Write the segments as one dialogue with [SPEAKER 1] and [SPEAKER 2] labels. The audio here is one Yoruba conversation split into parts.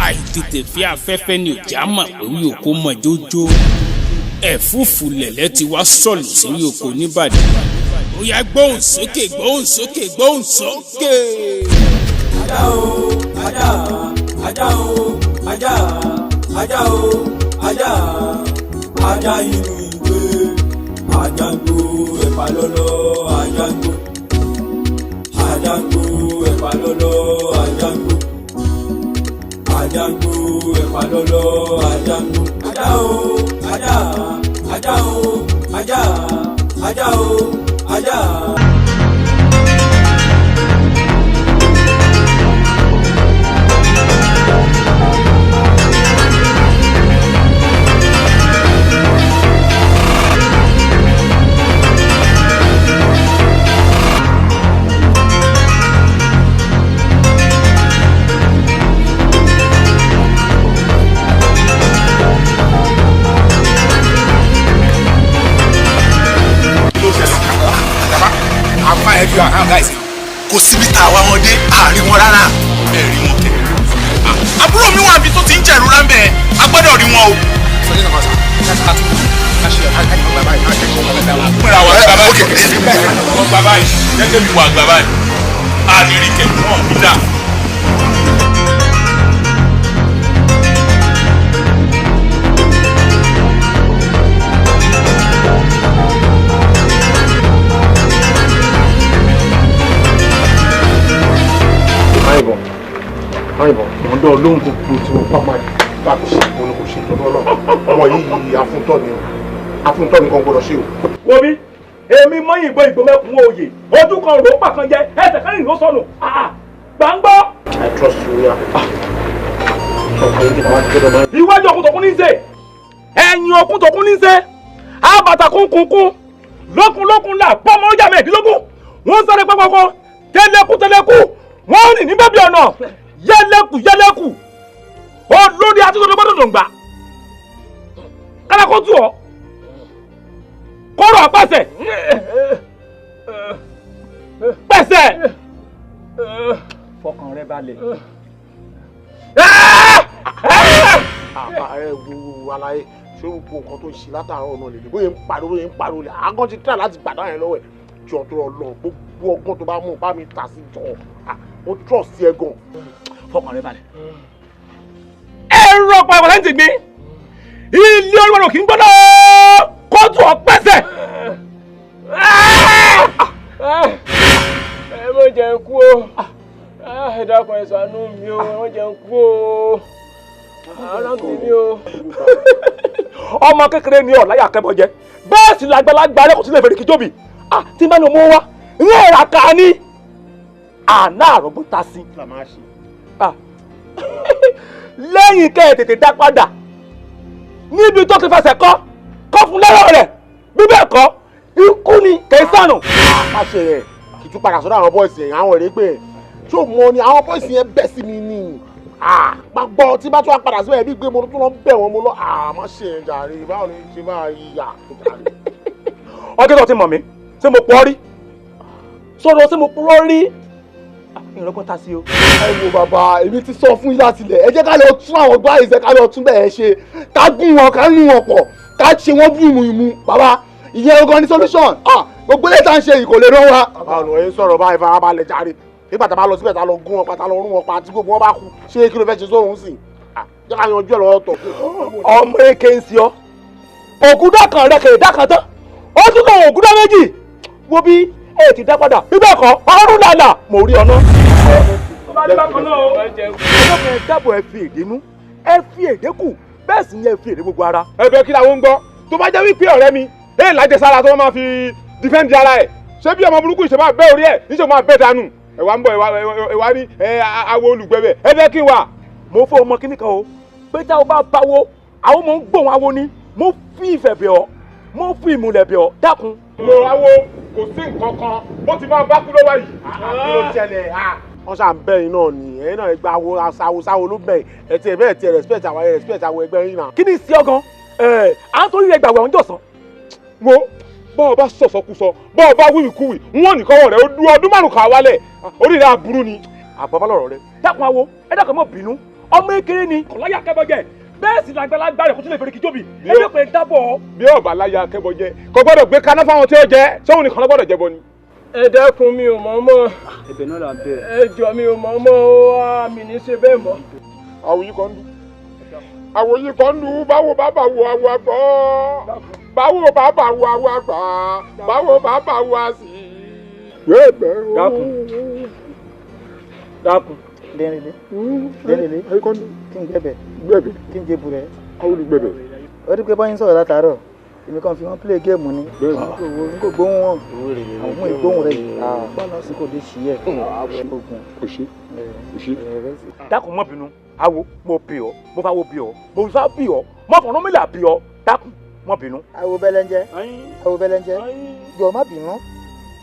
[SPEAKER 1] Àìtètè fi afẹ́fẹ́ ni òjá mọ̀ pé orí oko mọ̀ jójó. Ẹ̀fúùfù lẹ̀lẹ́ ti wá sọ̀lù sórí oko nìbàdàn. Ó yá, gbóhùn sókè, gbóhùn sókè, gbóhùn sókè.
[SPEAKER 2] Ajá o, ajá, ajá o, ajá, ajá o, ajá, ajá inú ìgbé, ajá ń gbó ẹ̀pà lọ́lọ́, ajá ń gbó, ajá ń gbó ẹ̀pà lọ́lọ́, ajá ń gbó, ajá ń gbó ẹ̀pà lọ́lọ́, ajá ń gbó. Ajá o, ajá, ajá o, ajá, ajá o, ajá.
[SPEAKER 3] Àfa ẹ fi àwọn guys.
[SPEAKER 4] Kò síbi tá a wá wọn dé, àárín wọn rárá.
[SPEAKER 3] Ẹ rí wọn kẹ. Àbúrò mi wà níbi tó ti ń jẹ̀rora ń bẹ̀, a gbọ́dọ̀ rí wọn o. Pínra wa gba báyìí, wọ́n gba báyìí, jẹ́jẹ́ mi wà gba báyìí, a ní rí kẹ̀ wọ́n bí dà.
[SPEAKER 5] Máyìnbọn, máyìnbọn, mò ń dán olóhùn. Gbogbo tí mo bá máa bá mi ṣe òun ni kò ṣe ìtọ́jú ọlọ́run. Ọmọ yìí afúntọ́ ni o, afúntọ́ ni kan gbọ́dọ̀ ṣe o.
[SPEAKER 6] Wo bí èmi mọ́yìnbọn ìgbọ́mẹ́kun òye ojú kan rò ó pàkan jẹ ẹsẹ̀ kan rìn ló sọnù gbàngbọ́.
[SPEAKER 5] I trust you ya. Ọkùnrin tí màá ti gbọ́dọ̀ máa.
[SPEAKER 6] Iwájú ọkùn tòkun ní í ṣe, ẹ̀yìn ọkùn tòkun ní í ṣe, àbàtà kúnkúnkún lókun lókun là pọ́nmọ́ ọjà 16. Wọ́n sáré pápákọ̀ tẹ́lẹ̀kú tẹ́lẹ̀kú, wọ́n rìn ní bẹ́bí ọ̀nà yẹlẹ́kù yẹlẹ́kù. Olórí àtúntò gbọ́dọ̀ dòǹgbà kálákó tù ọ́ kóró àpàṣẹ pẹ̀sẹ̀ fọkàn rẹ balẹ̀.
[SPEAKER 5] Ẹ wo alaye, ṣé gbogbo nǹkan tó ń ṣe látàárọ̀ náà lè lè bóyá ń pariwo, bóyá ń pariwo lè àgọ́ ti tẹ̀ láti gbàdá yẹn lọ́wọ́ ẹ̀. Jọ tó lọ, gbogbo ọgbọ́n tó bá mú bá mi tà sí jọ, mo trust ẹ gan.
[SPEAKER 6] Fọkàn rẹ balẹ̀. Ẹ̀rọ pàpà lẹ́yìn tìgbín ilé olúwarò kì í gbọ́dọ̀ kóòtù ọ̀pẹ́sẹ̀.
[SPEAKER 7] Ẹ má jẹ́ n kú o, ẹ dákun, ẹ ṣàánú mi o, ẹ má jẹ́ n kú o, ara ń tì mí o.
[SPEAKER 6] Ọmọ kékeré ni ọ̀láyà kẹ́bọ̀jẹ́, bẹ́ẹ̀ sì làgbàlagbà rẹ̀ kò sí lè fèrè kíjòbì tí n bá ní ọmọ wa ní ẹ̀rà ká ní àná àrògbó ta sí. Lẹ́yìn kẹ́ ẹ̀ tètè dá padà níbi tó ti fẹsẹ̀ kọ́ kọ́ fún lẹ́rọ̀ rẹ̀, bí bẹ́ẹ̀ kọ́ ikú ni kì í sànù.
[SPEAKER 5] Àṣẹ rẹ̀ kì í tún padà sọ́dọ̀ àwọn bọ́ìsì yẹn, àwọn èrè pé ṣó mọ ni àwọn bọ́ìsì yẹn bẹ̀ sí mi ni má gbọ́ tí bá tún wá padà síbẹ̀ bí gbé mo tún lọ bẹ̀ wọ́n mo lọ má ṣe yẹn jàre, báwo ni ṣe máa yà jàre.
[SPEAKER 6] Ọjọ́ tó ti mọ̀ mí, ṣé mo pọ̀ rí sọ̀rọ̀, ṣé mo purọ́ rí ìrọ́gbọ́n ta sí o.
[SPEAKER 8] Ẹ wo bàbá, èmi ti sọ fún yín láti ilẹ̀, ẹ jẹ́ ká lọ tún àwọn gbá ìṣe, ká lọ tún bẹ́ẹ̀ ṣe, ká gún wọn, ká rún wọn pọ̀, ká ṣe wọ́n bú ìmú ìmú. Bàbá, ìyẹn gan ni solution. Gbogbo ilé tá à ń ṣe yìí kò lè rán wa.
[SPEAKER 5] Báwo ni wọ́n yẹn sọ̀rọ̀ báyìí? Farabalẹ̀ jàre. Nígbà tá a bá lọ síbẹ̀, tá a lọ gún wọn pa, tá a lọ rún wọn pa, tí gbogbo wọn bá kú, ṣé kí ló fẹ́ ṣe sóhun sí? Jẹ́ ká yanjú ẹ̀ lọ́wọ́ tọ̀.
[SPEAKER 6] Ọmọ èké ń ṣe ọ, ògúndà kan rẹ kèrè dá kan tán, ó tún kọ ògúndà méjì. Wo bí ẹ ti dá padà, bí bẹ́ẹ̀ kọ́ ọrùn làlà mo rí ọ náà. Ẹ dábọ̀, ẹ fi èdè nú, ẹ fi èdè kù, bẹ́ẹ̀ sì ni ẹ fi èdè gbogbo ara.
[SPEAKER 9] Ẹ bẹ kí làwọn ń gbọ́ tó bá jẹ́ wípé ọ̀rẹ́ mi ẹ lájẹsára tó máa fi defend ara ẹ̀, ṣé bí ọmọ burúkú ìṣe máa bẹ́ orí ẹ̀ níṣẹ́ máa bẹ́ dànù. Ẹ wá ń bọ̀, ẹ wá ní ẹ awo olùgbẹ̀bẹ̀, ẹ bẹ́ kí n wà.
[SPEAKER 6] Mo fún ọmọ kíní kan o pé tá o bá báwo àwọn ọmọ ń gbóhùn awo ni. Mo fi ìfẹ́ bẹ̀ ọ́, mo fi ìmùlẹ̀ bẹ̀ ọ́, dákun.
[SPEAKER 9] Mo awo kò sí nǹkan kan bó ti máa bá kú lọ́wọ́ yìí.
[SPEAKER 5] Kí ló ṣẹlẹ̀? Wọ́n ṣà ń bẹ̀yìn náà ni ẹ̀yin náà gba awo aṣáwo sáwo ló bẹ̀yìn ẹ̀ tiẹ̀ bẹ́ẹ̀ tiẹ̀ respect àwọn ẹ̀ respect àwọn ẹgbẹ́ yín náà.
[SPEAKER 6] Kí ni sí ọ gan ẹ à ń torí rẹ gbàgbọ́ àwọn jọ̀sán.
[SPEAKER 9] Wo bọ́ọ̀ bá sọ̀sọ̀kúsọ, bọ́ọ̀ bá wíwìkúwì, wọ́n ní kọ́wọ́ rẹ̀ ó dúró ọdún 5 kan wálẹ̀, orí rẹ̀ aburú ni.
[SPEAKER 6] Àbábá lọ̀rọ̀ rẹ, dákun awo, ẹ dákun, mọ́ bínú. Ọmọ ekele ni kò láyà kẹ́bọ̀jẹ̀ bẹ́ẹ̀ sì làgbàlagbà rẹ̀ kò tún lè fèrè kíjọ́bì ẹbí pé dábọ̀.
[SPEAKER 9] Bí ọba láyà kẹ́bọ̀jẹ̀ kò gbọ́dọ̀ gbé kaná fáwọn tí ó jẹ sóhun nìkan ló gbọ́dọ̀ jẹbọ ni.
[SPEAKER 7] Ẹ dákun mi ò mọ̀ mọ́.
[SPEAKER 2] Ẹ̀bẹ̀ náà là ń bẹ̀.
[SPEAKER 7] Ẹ jọ̀ọ́ mi ò mọ̀ mọ́ o, mi ní ṣe bẹ́ẹ̀ mọ́.
[SPEAKER 5] Àwòyí kan dùn. Àwòyí kan dùn báwo bàbá wo àwọn àgbọ̀ báwo bàbá wo àwọn àgbà báwo bàbá wo àsì.
[SPEAKER 6] Dákun dákun.
[SPEAKER 10] Dẹ́rẹ́lẹ́ dẹ́rẹ́lẹ́ kí n gbẹ̀bẹ̀
[SPEAKER 5] gbẹ̀bẹ̀
[SPEAKER 10] kí n jẹ bùrẹ́.
[SPEAKER 5] Àwọn olùgbẹ̀bẹ̀.
[SPEAKER 10] Ó rí pé báyìí ń sọ̀rọ̀ látàárọ̀ èmi kàn fi wọ́n play game ni n kò gbóhùn wọn àwọn ìgbóhùn rẹ yìí bọ́ọ̀lù sì kò lè ṣí ẹ̀ ogun.
[SPEAKER 5] Òṣì òṣì.
[SPEAKER 6] Dákun má bínú awo mo bì ọ́ mo fa wo bì ọ́ mo fa bì ọ́ mo fọ̀nà mi là bì ọ́ dákun má bínú.
[SPEAKER 10] Awo bẹ́lẹ́njẹ́ awo bẹ́lẹ́njẹ́ jọ̀ọ́ má bínú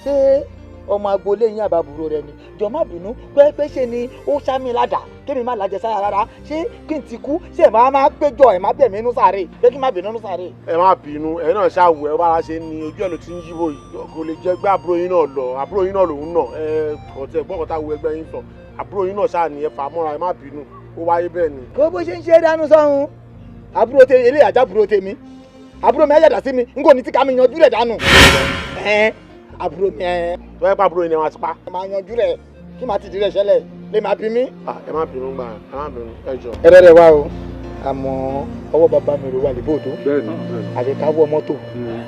[SPEAKER 10] ṣé ọmọ agboolé yín àbábúrò rẹ ni jọ̀ọ́ má bínú pé ṣe ni ó ṣá mi ládàá kémi má lájẹ sára rárá ṣé kí n ti kú ṣé ẹ máa máa péjọ ẹ má bẹ̀ mí nú sáré pé kí n má bínú nú sáré.
[SPEAKER 5] Ẹ má bínú ẹ náà ṣàwù ẹ bára ṣe ní ojú ẹ ló ti ń yíbo yìí kò lè jẹ gbé àbúrò yín náà lọ àbúrò yín náà lòun náà ẹ kọ̀tẹ́ gbọ́kọ̀tà wo ẹgbẹ́ yín sọ àbúrò yín náà ṣáà ní ẹ fà á mọ́ra ẹ má bínú ó wáyé bẹ́ẹ̀ ni.
[SPEAKER 10] Kó bó ṣe ń ṣe dánú sọ́run àbúrò tèmi eléyà jábúrò tèmi àbúrò mi ayàdá sí mi n kò ní tí ká mi yanjú rẹ̀ dànù àbúrò mi ẹ.
[SPEAKER 5] Tó yẹ pé àbúrò yín ni wọn ti pa.
[SPEAKER 10] Ẹ máa yanjú rẹ̀ kí màá ti di rẹ̀ ṣẹlẹ̀ lè máa bí mi.
[SPEAKER 5] Ẹ má bínú gbà ẹ má bínú ẹ jọ.
[SPEAKER 10] Ẹ rẹ́rẹ́ wá o àmọ́ ọwọ́ bàbá mi rò wà lébòdó àti ká wọ mọ́tò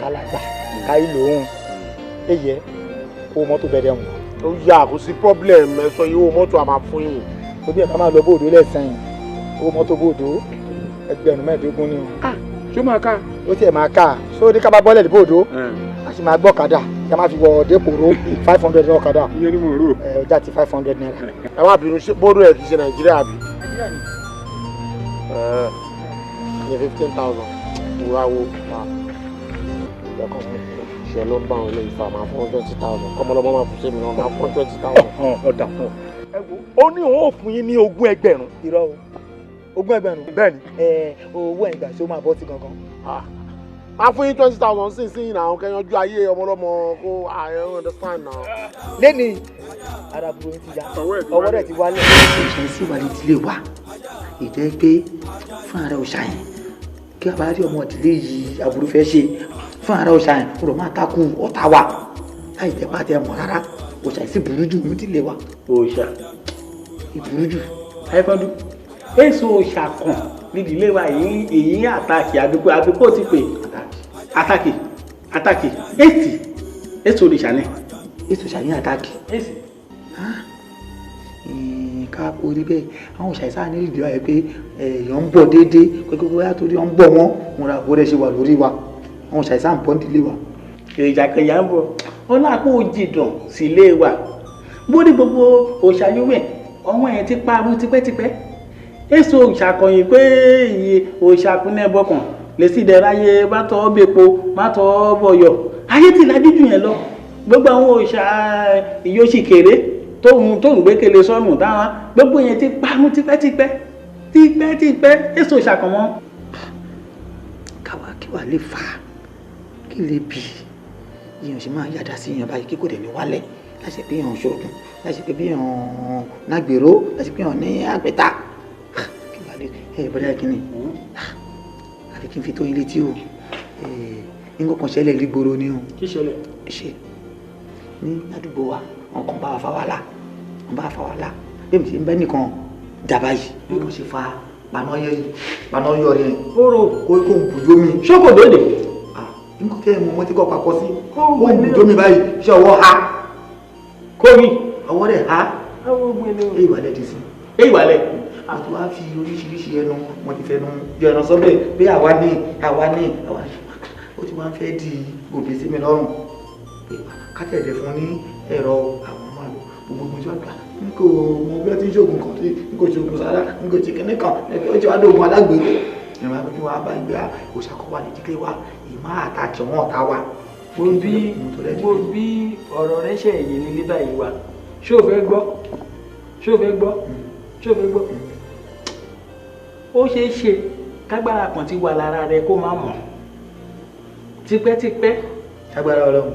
[SPEAKER 10] ká lágbà ká ìlò òun èyẹ owó mọ́tò bẹ̀rẹ̀ wọn.
[SPEAKER 5] Ó yà kò sí problem ẹ sọ iye owó mọ́tò a máa fún yín.
[SPEAKER 10] Òbí ẹ̀ bá máa lọ bòdó lẹ́sàn-án owó mọ́tò bòdó ẹgbẹ̀rún 15 ni o.
[SPEAKER 9] Ṣé ó máa ká?
[SPEAKER 10] Ó tiẹ̀ máa ká sórí ká bá bọ́lẹ̀ lébòdó a sì máa gbọ́ ọ̀kadà kí a máa fi wọ dépòrò 500 ọ̀kadà.
[SPEAKER 9] Ìyẹn ni mo rò.
[SPEAKER 10] Ẹ ọjà ti 500 naira.
[SPEAKER 5] Ẹ má bínú ṣé bóró ẹ kì í ṣe Nàìjíríà bí. Ní 15,000 wúra wo pa ìgbà kan ṣe ló ń bá àwọn ilé ìfà máa fún 20,000 kọ́mọlọ́mọ máa fún sẹ́mi náà máa fún 20,000.
[SPEAKER 6] Ọ̀dà fún ọ. Ó ní òun ò fún yín ní 20,000.
[SPEAKER 10] Irọ́ o 20,000.
[SPEAKER 6] Bẹ́ẹ̀ni.
[SPEAKER 10] Ẹ owó ẹ̀ ìgbà tí ó máa bọ́ sí gangan.
[SPEAKER 5] Máa fún yín 20,000 sí sí náà kẹyanjú ayé ọmọlọ́mọ kó I understand now.
[SPEAKER 10] Lẹ́ni ara burú ti ya ọwọ́ rẹ̀ ti wálẹ̀.
[SPEAKER 11] Òṣà sí wà ní ìdílé wa ìjẹ́ pé fún ara òṣà yẹn kí a bá rí ọmọ ìdílé yìí aburú fẹ́ ṣe fún ara òṣà yẹn kúrò máa takú ọ̀tá wa láì jẹ́ pàtẹ mọ̀ rárá òṣà yìí sì burú jù ní ìdílé wa.
[SPEAKER 12] Òòṣà
[SPEAKER 11] ìburú jù.
[SPEAKER 12] Ayíkọ́dún èso òòṣà kan nídìílé wa èyí èyí àtàkì àdúgbò àdúgbò ti pè àtàkì àtàkì èsì èso òrìṣà ni.
[SPEAKER 11] Èso òòṣà yẹn àtàkì.
[SPEAKER 12] Èsì.
[SPEAKER 11] Ká kó rí bẹ́ẹ̀ àwọn òòṣà ìsáà ní ìdílé wa yẹn pé èèyàn ń bọ̀ déédéé pé bóyá torí wọ́n ń bọ̀ wọ́n wọn ra àbúrò ṣe wà lórí wa àwọn òòṣà ìsáà ń bọ̀ nídìílé wa.
[SPEAKER 12] Ìjàkẹyà ń bọ̀ ọlápò jìdàn sílé wa bórí gbogbo òòṣà yówẹ̀ ọwọ́n ẹ̀ ti parun tipẹ́tipẹ́ èso òòṣà kọ̀yìn pé iye òòṣà kúnlẹ̀ bọ̀kàn lè sì dẹ̀ráyé bá tọ́ bẹ́po má tọ́ bọ̀yọ̀ ayé ti lajú jù yẹn lọ gbogbo àwọn òòṣà ìyóṣìkèrè tóun gbékele sọ́nù táwọn gbogbo yẹn ti parun tipẹ́tipẹ́ tipẹ́tipẹ́ èso òòṣà kàn mọ́.
[SPEAKER 11] Káwa kí wàá lè fà á kí lè bì í èèyàn sì máa yàdá sí èèyàn báyìí kí kò dẹ̀ ní wálẹ̀ láṣẹ pé èèyàn ṣoògùn láṣẹ pé bí èèyàn nágbèrò láṣẹ pé èèyàn ní àgbẹ̀ta kí wàá lè ẹ bọ́dá kínní àfi kí n fi tó yín létí o nǹkan kan ṣẹlẹ̀ lígboro ni o.
[SPEAKER 7] Kí ṣẹlẹ̀?
[SPEAKER 11] Ṣe ní àdúgbò wa wọn kàn bá wa fa wàhálà wọn bá wa fa wàhálà bí mi ṣe ń bẹ́ nìkan dàbá yìí bí kò ṣe fa paná yọrí ẹ̀
[SPEAKER 12] kóró
[SPEAKER 11] kó ń bùjó mi.
[SPEAKER 12] Ṣókò dòde.
[SPEAKER 11] Nǹkan tẹ́ ẹ mọ ọmọ tí kò pakọ sí kó ń bùjó mi báyìí ṣé ọwọ́ ha
[SPEAKER 12] kórì
[SPEAKER 11] ọwọ́ rẹ̀ ha èyí wà lẹ́ẹ̀dí sí.
[SPEAKER 12] Èyí wà lẹ̀.
[SPEAKER 11] Àti wàá fi oríṣiríṣi ẹnu wọn ti fẹnu yọ ẹran sọ́bẹ̀ pé àwa ní àwa ní àwa ní ó ti wá ń fẹ́ di gòbè sí mi lọ́rùn pé kátẹ̀dẹ̀ fún ní ẹ̀rọ àwọn máa lò gbogbo tí wọ́n gbà n kò mọ bí wọ́n ti ń ṣoògùn kan tí n kò ṣoògùn sára n kò ṣe kinní kan ó ti wá dóògùn alágbèrè ìrìn àbí wàá bá ìgbà òṣàkọ́wà ní ìdílé wa ìmọ̀ àtàkì wọn ọ̀tá wa.
[SPEAKER 7] Wo bí ọ̀rọ̀ rẹ ṣe èyí ní bíbá yìí wa ṣé o fẹ́ gbọ́ ṣé o fẹ́ gbọ́ ṣé o fẹ́ gbọ́
[SPEAKER 12] ó ṣeé ṣe kágbára kan ti wà lára rẹ kó má mọ̀ tipẹ́tipẹ́.
[SPEAKER 11] Kágbára Ọlọ́run.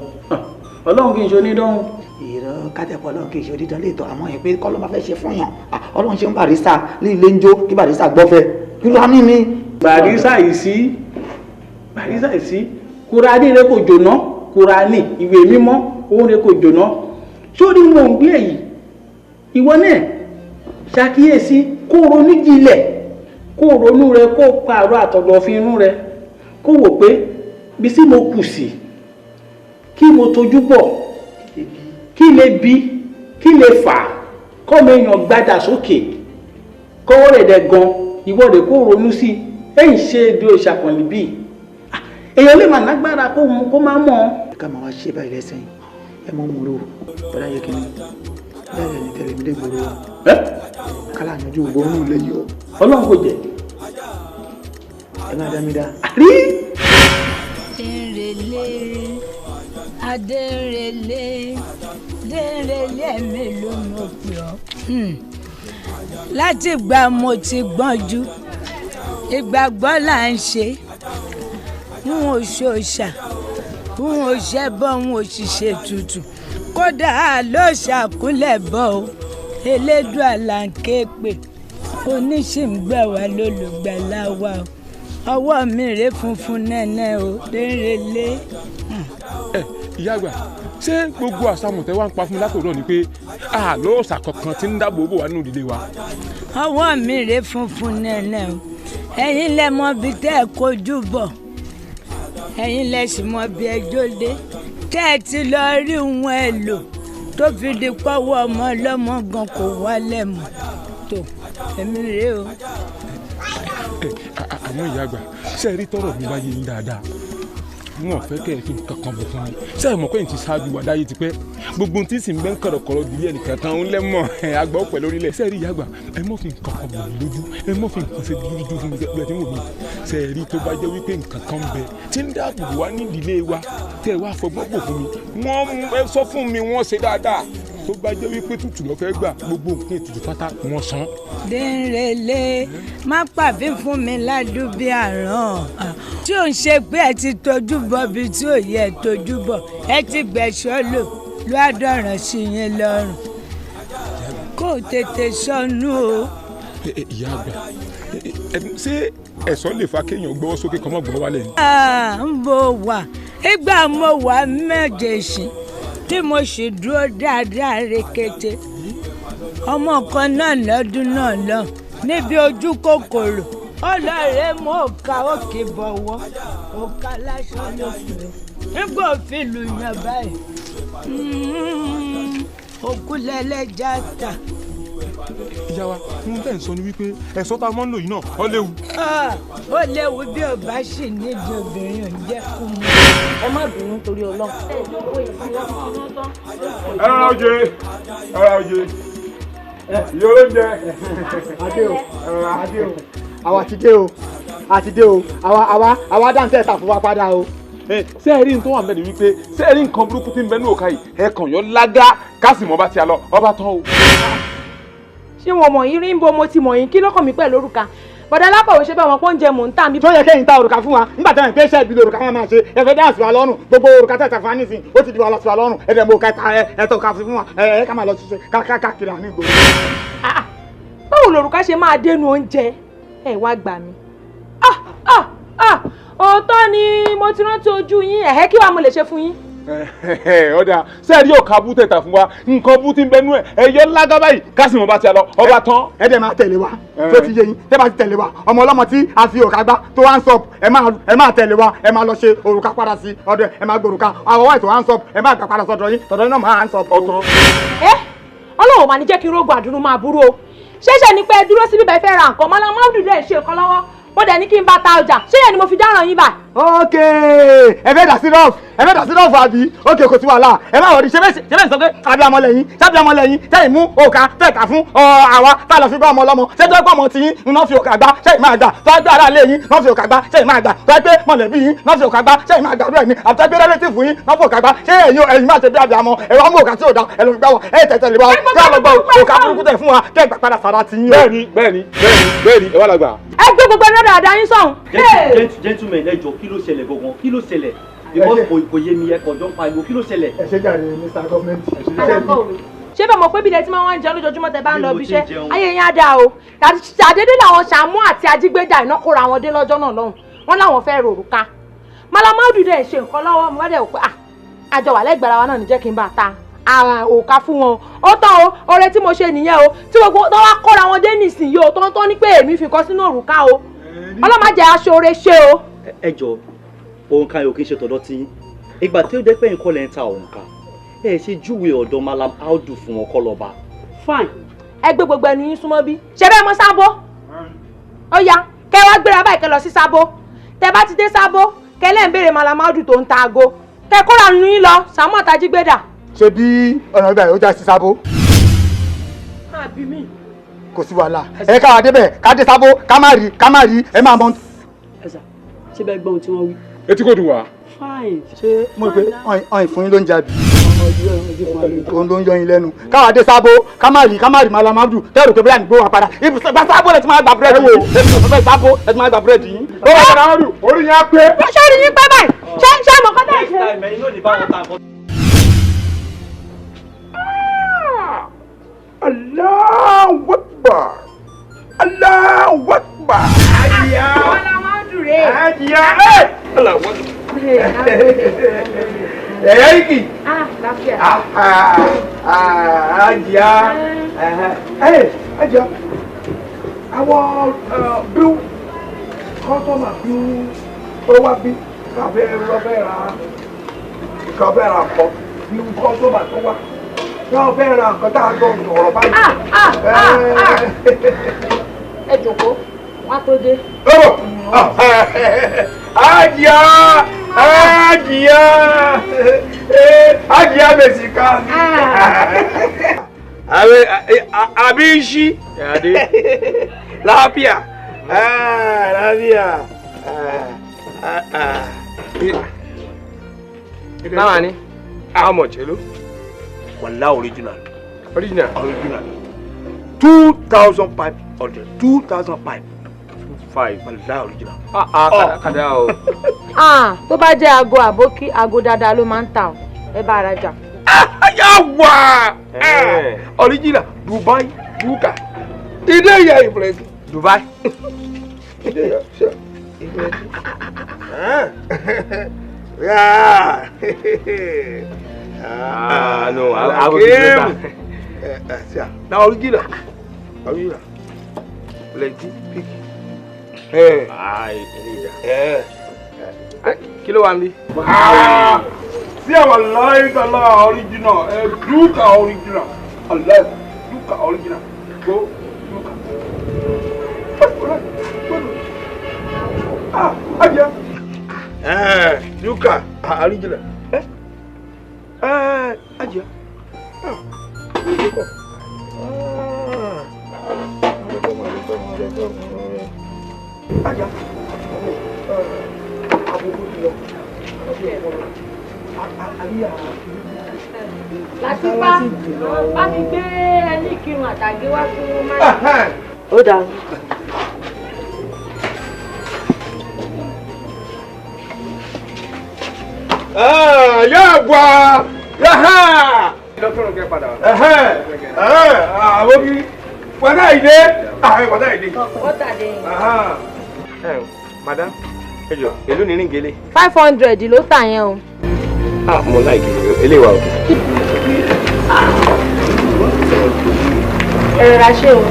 [SPEAKER 12] Ọlọ́run kì í ṣe onídọ́hùn.
[SPEAKER 11] Ìrọ̀ kátẹ́pọ̀ ọlọ́run kì í ṣe onídán lè tọ́ àmọ́ yẹn pé kọ́ ló máa fẹ́ ṣe fún yàn. Ọlọ́run ṣe ń Barrister ní ilé ń jó kí Barrister gbọ́fẹ́. Kí ló á ní mi.
[SPEAKER 12] Barrister yìí sí Barrister yìí sí Kùránì rẹ kò jóná. Kùránì ìwé mímọ́ òun rẹ kò jóná. Sórí mò ń gbé èyí ìwọ náà ṣàkíyèsí kó ronú jinlẹ̀ kó ronú rẹ kó pààrọ̀ àtọ̀dọ̀fin inú rẹ kó wò pé bí sí mo kù sí kí mo tojú bọ̀ kí lè bí kí lè fà kọ́mọ èèyàn gbadà sókè kọ́wọ́ rẹ̀ dẹ̀ gan ìwọ rẹ̀ kó ronú sí èyí ṣe bí o ṣàkànlì bíi èèyàn lè mà lágbára kó má mọ̀ ọ́.
[SPEAKER 11] Ká máa wá ṣe báyìí lẹ́sẹ̀ yìí ẹ mọ̀ mú ro bọ́dá yẹ kí ni bẹ́ẹ̀ ni tẹ̀lé mi dé gbòòrò wa kálá yanjú gbòòrò lè yọ.
[SPEAKER 12] Ọlọ́run kò jẹ́.
[SPEAKER 11] Ẹ má dá mi dá.
[SPEAKER 12] Rí.
[SPEAKER 13] Adérelé Adérelé Dérelé mi ló mọ̀ pé ọ́. Láti ìgbà mo ti gbọ́njú ìgbàgbọ́ là ń ṣe n ò ṣòṣà n ò ṣẹbọ n ò ṣiṣẹ́ tutù kódà ló ṣàkúnlẹ̀ bọ́ o Elédùà là ń ké pè oníṣìǹgbà wa lólùgbàlà wa o ọwọ́ mi rè funfun nẹ́nẹ́ o Dérelé.
[SPEAKER 9] Ẹ ìyá àgbà ṣé gbogbo àṣàmùtẹ́ wa ń pa fún mi látòrọ̀ ni pé àlọ́ ọ̀sà kankan ti ń dáàbò bò wá nínú ìdílé wa.
[SPEAKER 13] Ọwọ́ mi rè funfun nẹ́nẹ́ o ẹ̀yin lẹ mọ bí tẹ́ ẹ kojú bọ̀ ẹ̀yin lẹ sì mọ bí ẹjọ́ dé tẹ́ ẹ ti lọ rí wọn ẹ lò tó fi di pọ́wọ́ ọmọ ọlọ́mọ gan kò wálẹ̀ mọ́ tó èmi rèé o.
[SPEAKER 9] Àmọ́ ìyá àgbà ṣé ẹ rí tọrọ mi bá yé yín dáadáa wọn ò fẹ́ kẹ́ ẹ fi nǹkan kan bọ̀ fún mi ṣé ẹ mọ̀ pé n ti ṣáájú wa dáyé tipẹ́ gbogbo tí sì ń bẹ́ ń kọ̀rọ̀kọ̀rọ̀ ìdílé ẹnìkan kan ń lẹ́mọ̀ àgbà ọ̀pẹ lórílẹ̀ ṣé ẹ rí ìyá àgbà ẹ mọ̀ fi nǹkan kan bọ̀ mí lójú ẹ mọ̀ fi nǹkan ṣe dúdú fún mi bí ẹ ti ń wò mí ṣé ẹ rí tó bá jẹ́ wípé nǹkan kan bẹ tí ń dáàbò wá nídìílé wa tẹ́ ẹ wá fọgbọ́n bò fún mi wọ́n ẹ sọ fún mi wọ́n ṣe dáadáa tó bá jẹ́ wípé tútù lọ fẹ́ gbà gbogbo nǹkan ètùtù pátá wọ́n san.
[SPEAKER 13] Dérelé má pàfin fún mi ládùúgbò àrùn tí ò ń ṣe pé ẹ ti tọ́jú bọ̀ bí tí ò yẹ tọ́jú bọ̀ ẹ ti gbẹ̀ṣọ́ lò ló àdọ̀ràn sí yín lọ́rùn kó o tètè sọnù o.
[SPEAKER 9] Ìyá àgbà ṣé ẹ̀sọ́ lè fa kéèyàn gbọ́wọ́ sókè kọ́mọ́ gbọ́ wálẹ̀ ni.
[SPEAKER 13] Ń bo wà ìgbà mo wà méje sí tí mo sì dúró dáadáa rekete ọmọ kan náà lọ́dún náà lọ níbi ojú kòkòrò ọlọ́ọ̀rẹ́ mú òkà òkè bọ̀wọ́ òkà lásán ló pè é nígbà òfin lù yàn báyìí òkú lẹ́lẹ́jà ta.
[SPEAKER 9] Ìyá wa ohun tẹ́ ń sọ ni wípé ẹ̀sọ́ tá a mọ́ ń lò yìí náà ó léwu.
[SPEAKER 13] Ó léwu bí ò bá sì nídìí obìnrin ò ń jẹ́ kú mọ́.
[SPEAKER 14] Ẹ má bínú torí Ọlọ́run.
[SPEAKER 9] Ẹ rọra oje ẹ rọra oje ìyá olóúnjẹ.
[SPEAKER 8] Adé o adé o àwa ti dé o àti dé o àwa àwa dáńtẹ́ ta fún wa padà o.
[SPEAKER 9] Ṣé ẹ rí nǹkan wà mẹ́rin wípé ṣé ẹ rí nǹkan burúkú tí ń bẹ ní òkà yìí ẹ kàn yọ lágá kásìmọ́ bá ti a lọ ọba tán o.
[SPEAKER 14] Ṣé wọn mọ̀ yín rí ń bo mo ti mọ̀ yín kí lọ́kàn mi pẹ̀lú òrùka bọ̀dá alákọ̀wé ṣe bá wọn pọ́njẹ mò ń tà mí.
[SPEAKER 8] Tó yẹ kẹ́yìn ta òrùka fún wa nígbà táwọn ìpèsè ìbílẹ̀ òrùka wọn máa ṣe ẹ fẹ́ dáhùn sí wa lọ́rùn gbogbo òrùka tẹ̀sán fún wa nísìnyí ó ti di wàhálà sí wa lọ́rùn ẹ dẹ̀ mọ òrùka ẹ tọ́ òrùka fún wa ẹ ká máa lọ ṣiṣẹ́ káàkiri àní ìgboro.
[SPEAKER 14] Báwo lòrùka ṣe máa dénú oúnjẹ ẹ wá gbà mí. Òótọ́ ni mo ti rántí ojú yín ẹ̀hẹ́ kí wàá mo lè ṣe fún yín.
[SPEAKER 9] Ọ̀dà ṣé ẹ rí òkà bú tẹ̀tà fún wa nǹkan bú ti ń bẹnu ẹ̀ ẹ yọ lágá báyìí kásìmọ̀ bá ti lọ ọba tán.
[SPEAKER 8] Ẹ dẹ̀ máa tẹ̀lé wa tó ti yé yín tẹ́ bá ti tẹ̀lé wa ọmọ ọlọ́mọ tí a fi òrùka gbá tó wá ń sọ ẹ máa tẹ̀lé wa ẹ máa lọ ṣe òrùka padà sí ọ̀dọ̀ ẹ máa gbòrùka àwọn wáìtò wá ń sọ ẹ máa gbà padà sọ́dọ̀ yín tọ̀dọ̀ yín náà máa ń sọ.
[SPEAKER 14] Ẹ Ọlọ́run máa ní jẹ́ kí n rógun àdúrú máa burú o ṣéṣe ni pé dúró síbí bẹ́ẹ̀ fẹ́ ra nǹkan mọ́lá dùdú ẹ̀ ṣe nǹkan lọ́wọ́ mo dẹ̀ ní kí n bá ta ọjà ṣé yẹn ni mo fi dáràn yín báyìí.
[SPEAKER 8] Ok ẹ fẹ́ dà sí rọ́ọ̀fù ẹ fẹ́ dà sí rọ́ọ̀fù àbí ok kò sí wàhálà ẹ má wọrí ṣé bẹ́ẹ̀ sọ pé àbí ọmọ lẹ́yìn sábì ọmọ lẹ́yìn tẹ́yìn mú òkà tẹ̀ka fún àwa tá a lọ fi gbọ́ ọmọ ọlọ́mọ ṣé tó gbọ́ ọmọ tiyín ń náà fi òkà gbá ṣé ìmáa gbà tó gbé ara lé yín náà fi òkà gbá ṣé ìmáa gbà tó gbé mọ̀lẹ́bí yín náà fi òkà gbá ṣé ìmáa gbà rẹ̀ ni àti tó gbé rẹ́lẹ́tìfù yín náà fi òkà gbá ṣé ẹ̀yin ẹ̀yin máa ṣe bí abiyamọ ẹ wá mú òkà tí ò da ẹ lọ fi gbá wọ ẹ tẹ̀tẹ̀ lè wá kí a lọ gbọ́ òkà burúkú tẹ̀ fún wa kẹ́ gbà padà sára tiyín o.
[SPEAKER 9] Bẹ́ẹ̀ni bẹ́ẹ̀ni bẹ́ẹ̀ni bẹ́ẹ̀ni ẹ wá la gbà.
[SPEAKER 14] Ẹ gbé gbogbo ẹ̀rọ dáadáa yín sọ̀hún.
[SPEAKER 15] Gentlemen ẹ jọ̀ọ́ kí ló ṣẹlẹ̀ gangan kí ló ṣẹlẹ̀. Because kò yé mi, ẹ kàn jọ ń pariwo, kí ló ṣẹlẹ̀?
[SPEAKER 8] Ẹ ṣe jàre, Mr. Government.
[SPEAKER 14] Ṣé bẹ́ẹ̀ mọ̀ pé bílẹ̀ tí máa ń jẹun lójoojúmọ́ tẹ bá ń lọ
[SPEAKER 15] Bí mo
[SPEAKER 14] ibi
[SPEAKER 15] ti ń
[SPEAKER 14] iṣẹ́
[SPEAKER 15] jẹun.
[SPEAKER 14] ayé yẹn á dáa o. Ṣàdédé làwọn Ṣàmú àti Ajígbéjà iná kóra wọn dé lọ́jọ́ náà lọ́hùn. Wọ́n láwọn fẹ́ rorùka. Malamaudu dẹ̀ ṣe nǹkan lọ́wọ́, mo bá dẹ̀ wò pé ah, àjọ wà lẹ́gbẹ̀rẹ̀ wa náà ní jẹ́ kí n bá ta àwọn òòka fún wọn. Ó tán o, oore tí mo ṣe nìyẹn o. Tí gbogbo tó wá kóra wọn dé nísìnyí o, tó ń tọ́ ní pé èmi fi nǹkan sínú òrùka o. Ọlọ́mọ jẹ́ aṣọ oore ṣe o.
[SPEAKER 15] Ẹ jọ, òǹkà yóò kí n ṣe tọ̀dọ̀ tí yín. Ìgbà tí ó jẹ́ pé nǹkan lẹ́ ń ta òǹkà, ẹ ṣe júwe ọ̀dọ̀ Malam Audu fún wọn kọ́ lọ́ba.
[SPEAKER 14] Fine, ẹ gbé gbogbo ẹnu yín súnmọ́ bí. Ṣé bẹ́ẹ̀ mọ Sábó? Ó yá, kẹ wá gbéra báyìí, kẹ lọ sí Sábó. Tẹ bá ti dé Sábó, kẹ lẹ́ ń béèrè Malamaudu tó ń ta aago. Kẹ kóra nu yín lọ, Sàámú àtàjígbédà.
[SPEAKER 8] Ṣé bí ọ̀nà ibà yóò já sí Sábó?
[SPEAKER 14] Àbí mi.
[SPEAKER 8] Kò sí wàhálà, ẹ káwa débẹ̀, ká dé Sábó, ká má rí, ká má rí, ẹ máa mọ.
[SPEAKER 16] Ẹ sà, ṣé bẹ́ẹ̀ gbọ́ ohun tí wọ́n wí?
[SPEAKER 9] Etí kò dùn wá.
[SPEAKER 16] Fine.
[SPEAKER 8] Ṣé mo rò pé ọ̀hìn fún yín ló ń jàbí? Òun ló ń yọ yín lẹ́nu. Káwa dé Sábó, ká má rí, ká má rí Malamaudu, tẹ́rù pé bóyá ní gbó wa padà. Ibùsọ̀ bá Sábó lẹ ti máa gba búrẹ́dì yín. Ibùsọ̀ bá Sábó lẹ ti máa gba búrẹ́dì yín.
[SPEAKER 9] Ó wà Malamaudu, orí yẹn á pé.
[SPEAKER 14] Ṣé orí yín pẹ́ báyìí? Ṣé mọ̀ kọ́tà ìṣe?
[SPEAKER 9] Allahu Akbar. Allahu Akbar. Ajiya.
[SPEAKER 14] Malamaudu rè.
[SPEAKER 9] Ajiya. Allahu Akbar. Ẹ̀yà ìkì.
[SPEAKER 14] Ah, láfíà.
[SPEAKER 9] Ajiya. Ajiya. Àwọn bí kọ́sọ́mà bí ó wá bí káfẹ́ lọ́fẹ́ ra káfẹ́ ra kọ́ bí kọ́sọ́mà tó wá káfẹ́ ra nǹkan tá a jọ sọ̀rọ̀ báyìí.
[SPEAKER 14] Ẹ jòkó, wọ́n á tó dé.
[SPEAKER 9] Ajiya! Ajiya! Ajiya mèsìkà. Abinci. Lafiya. Lafiya.
[SPEAKER 7] Nawa ni?
[SPEAKER 9] How much, hello?
[SPEAKER 4] Wallah, original.
[SPEAKER 7] Original?
[SPEAKER 4] Original. 2,500. 2,500.
[SPEAKER 7] Five.
[SPEAKER 4] Wallah, original.
[SPEAKER 7] Ah, ah, kada o.
[SPEAKER 14] Ah, tó bá jẹ́ aago àbókí, aago dáadáa ló máa ń tà o. Ẹ bá ara jà.
[SPEAKER 9] Yawa! Original. Dubai, Duka. Ide ya influence.
[SPEAKER 7] Dubai.
[SPEAKER 9] Ide ya, sure. Influence. Yeah.
[SPEAKER 7] Ah, no, I will be better.
[SPEAKER 9] Now original. Original. Plenty, pick.
[SPEAKER 7] Ah, kí ló wà níbí?
[SPEAKER 9] Sí àwọn láìsàlá original, Duka original. Allah, Duka original. Go, Duka. Ah, Ajiya. Duka original. Ajiya. Ah, Duka. Ah. Ajiya.
[SPEAKER 14] Látìpá, bá mi gbé ẹní ìkírun àtàgé wá fún Máyà.
[SPEAKER 16] Ó dáa.
[SPEAKER 9] Yàgbà yàhà.
[SPEAKER 7] Lọ́kùnrin kẹ́ padà wá.
[SPEAKER 9] Àwọn kí wọ́n ìdè. Wọ́n ìdè.
[SPEAKER 14] Wọ́tà dé.
[SPEAKER 7] Madam, ẹ jọ̀ọ́, èló ni ríǹgì elé?
[SPEAKER 14] 500 ló tà yẹn o.
[SPEAKER 7] Ah, mo like elé wa òkè.
[SPEAKER 14] Ẹ rọra ṣe o.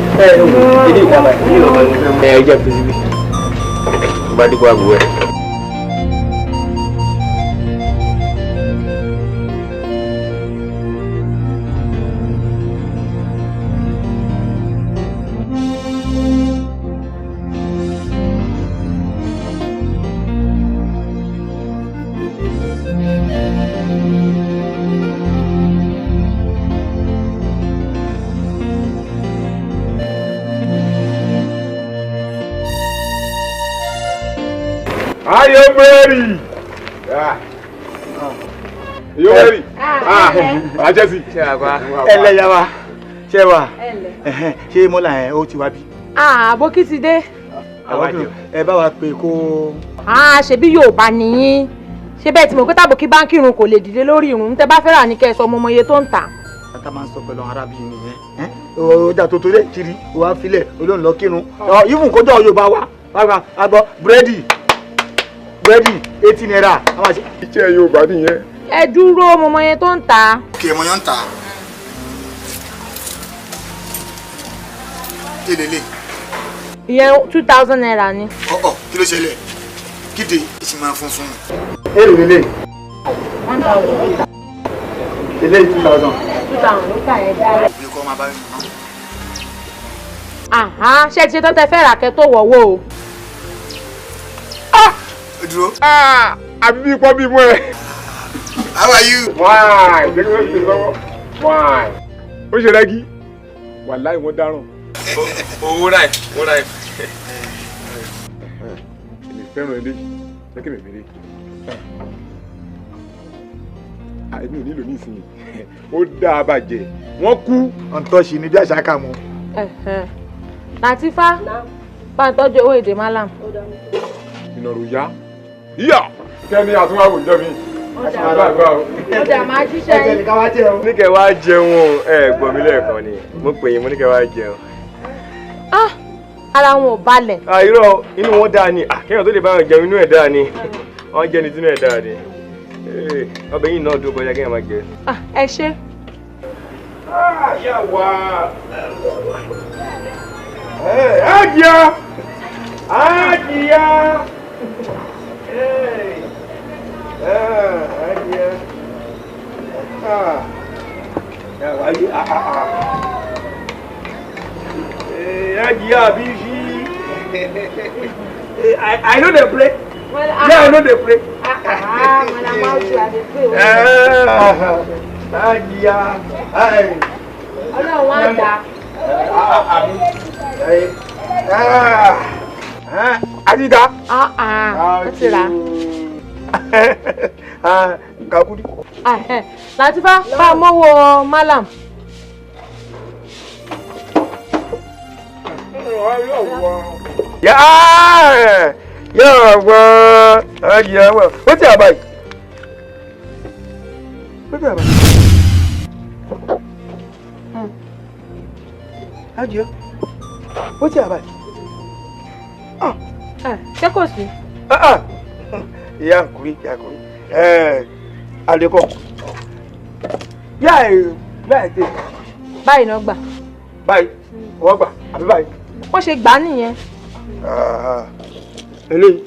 [SPEAKER 7] Ilé ìdáná, ilé ìdáná. Ẹ jẹ́ fi síbí. Bá dípò àbúrò ẹ̀.
[SPEAKER 9] Ayọ̀ bẹ́ẹ̀rì. Yóò bẹ́ẹ̀rì. Àjẹsí.
[SPEAKER 8] Ẹ lẹ́ yá wa, ṣé wa? Ṣé mọ́là ẹ̀ ó ti wá bí?
[SPEAKER 14] Àbókí ti dé.
[SPEAKER 8] Ẹ bá wa pè kó.
[SPEAKER 14] Ṣebí Yorùbá nìyín. Ṣé bẹ́ẹ̀ tí mo pé tàbókí bá ń kírun kò lè dìde lórí irun, tẹ́ bá fẹ́ rà ní kẹ́ ẹ sọ ọmọ iye tó ń tà.
[SPEAKER 11] Tata máa ń sọ pẹ̀lú arábìnrin nìyẹn. Ọjà tó torí ẹ̀ kiri, wàá filẹ̀, olóhùn lọ kírun. Even kójọ́ Yorùbá wa, wàá gbọ́ búrẹ́dì 80 naira.
[SPEAKER 9] Iṣẹ́ Yorùbá nìyẹn.
[SPEAKER 14] Ẹ dúró, mo mọ iye tó ń tà.
[SPEAKER 8] Kì í mọ yán ń tà. Elele.
[SPEAKER 14] Ìyẹn 2000 naira ni.
[SPEAKER 8] Ọ̀ọ̀ kí ló ṣẹlẹ̀? Kíde ìṣì máa funfun.
[SPEAKER 11] Èrè lélẹ̀.
[SPEAKER 14] 1000.
[SPEAKER 11] Eléyìí 2000.
[SPEAKER 14] 2000 ló kà ẹ́ dára.
[SPEAKER 8] Òbí kọ́ máa bá mi mọ́.
[SPEAKER 14] Ṣé ti ṣe tán tẹ fẹ́ rà kẹ́ tó wọ̀wọ́ o.
[SPEAKER 8] Dúró.
[SPEAKER 9] Àbí bí pọ́ bí mú ẹ.
[SPEAKER 8] How are you?
[SPEAKER 9] Why? Ṣé kí ló ṣe lọ́wọ́? Why? Ó ṣe rẹ́gí. Wàláì wọ́n dáràn.
[SPEAKER 3] Owó ráì, owó ráì.
[SPEAKER 9] Èmi fẹ́ràn eléyìí, jẹ́ kí mi mèrè. Èmi ò nílò nísìnyí. Ó dáa bàjẹ́, wọ́n kú.
[SPEAKER 11] Ọ̀ntọ́ṣì ni bí àṣà kà mọ́.
[SPEAKER 14] Làtífá, bá ń tọ́jú owó èdè Malam.
[SPEAKER 9] Ìnàrò yá. Yíyà! Kẹ́ni àtúnwá àwùjọ mi.
[SPEAKER 14] Ó dà máa jíṣẹ́ yín.
[SPEAKER 7] Ní kẹ́ wá jẹun o, ẹ gbọ́ mi lẹ́ẹ̀kan ni, mo pè yín mo ní kẹ́ wá jẹun.
[SPEAKER 14] Ara wọn ò balẹ̀.
[SPEAKER 7] Irọ́, inú wọn dáa ni, kéèyàn tó lè bá wọn jẹun inú ẹ̀ dáa ni, wọ́n jẹ́ ni tínú ẹ̀ dáa ni. Ọbẹ̀ yìí náà dùn kọjá kéèyàn máa jẹ.
[SPEAKER 14] Ẹ ṣé.
[SPEAKER 9] Yàwá. Àjíyá. Àjíyá. Àjíyá. Yàwá yìí. Àjíyá bí sí. I no dey play. Yeah, I no dey play.
[SPEAKER 14] Madam Audu, I dey play.
[SPEAKER 9] Àjíyá.
[SPEAKER 14] Ọlọ́run á dà.
[SPEAKER 9] Àjídá.
[SPEAKER 14] Ó ti rà.
[SPEAKER 9] Kakudi.
[SPEAKER 14] Làtífá, bá a mọ́wọ́ Malam.
[SPEAKER 7] Yàwá, àjíyá wà. Ó ti àbáyé. Ó ti àbáyé.
[SPEAKER 11] Àjíyá, ó ti àbáyé.
[SPEAKER 14] Ṣé kò sí?
[SPEAKER 11] Ìyá nkùnrin, ìyá nkùnrin. Àlékọ́. Yá ẹ̀ báyìí tè.
[SPEAKER 14] Báyìí náà gbà.
[SPEAKER 11] Báyìí, wọ́n gbà, àbí báyìí.
[SPEAKER 14] Wọ́n ṣe gbà á nìyẹn.
[SPEAKER 11] Eléyìí,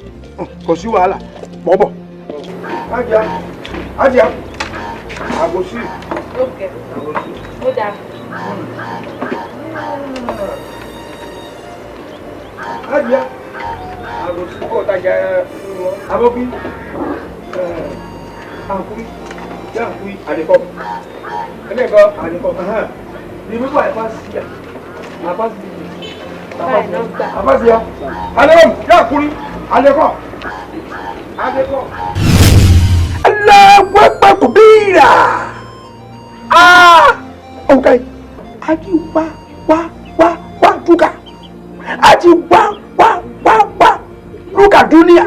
[SPEAKER 11] kò sí wàhálà, mọ́ bọ̀.
[SPEAKER 9] Àjíyá, Àjíyá, àgòsí.
[SPEAKER 14] Ó dáa.
[SPEAKER 9] Àjíyá, àgòsí kò tajà abọ́bí, àǹkúrí, yàǹkúrí, àdìkọ́. Ẹlẹ́kọ̀ọ́, àdìkọ́. Ní wíwá ẹ̀ bá sí à, àbá sí i. Àbá sí ya. Àdìkọ́, yàǹkúrí, àdìkọ́. Àdìkọ́.
[SPEAKER 4] Allahu Akbar kabira. Okay. Aji wa wa wa wa duka. Aji wa wa wa wa duka dunia.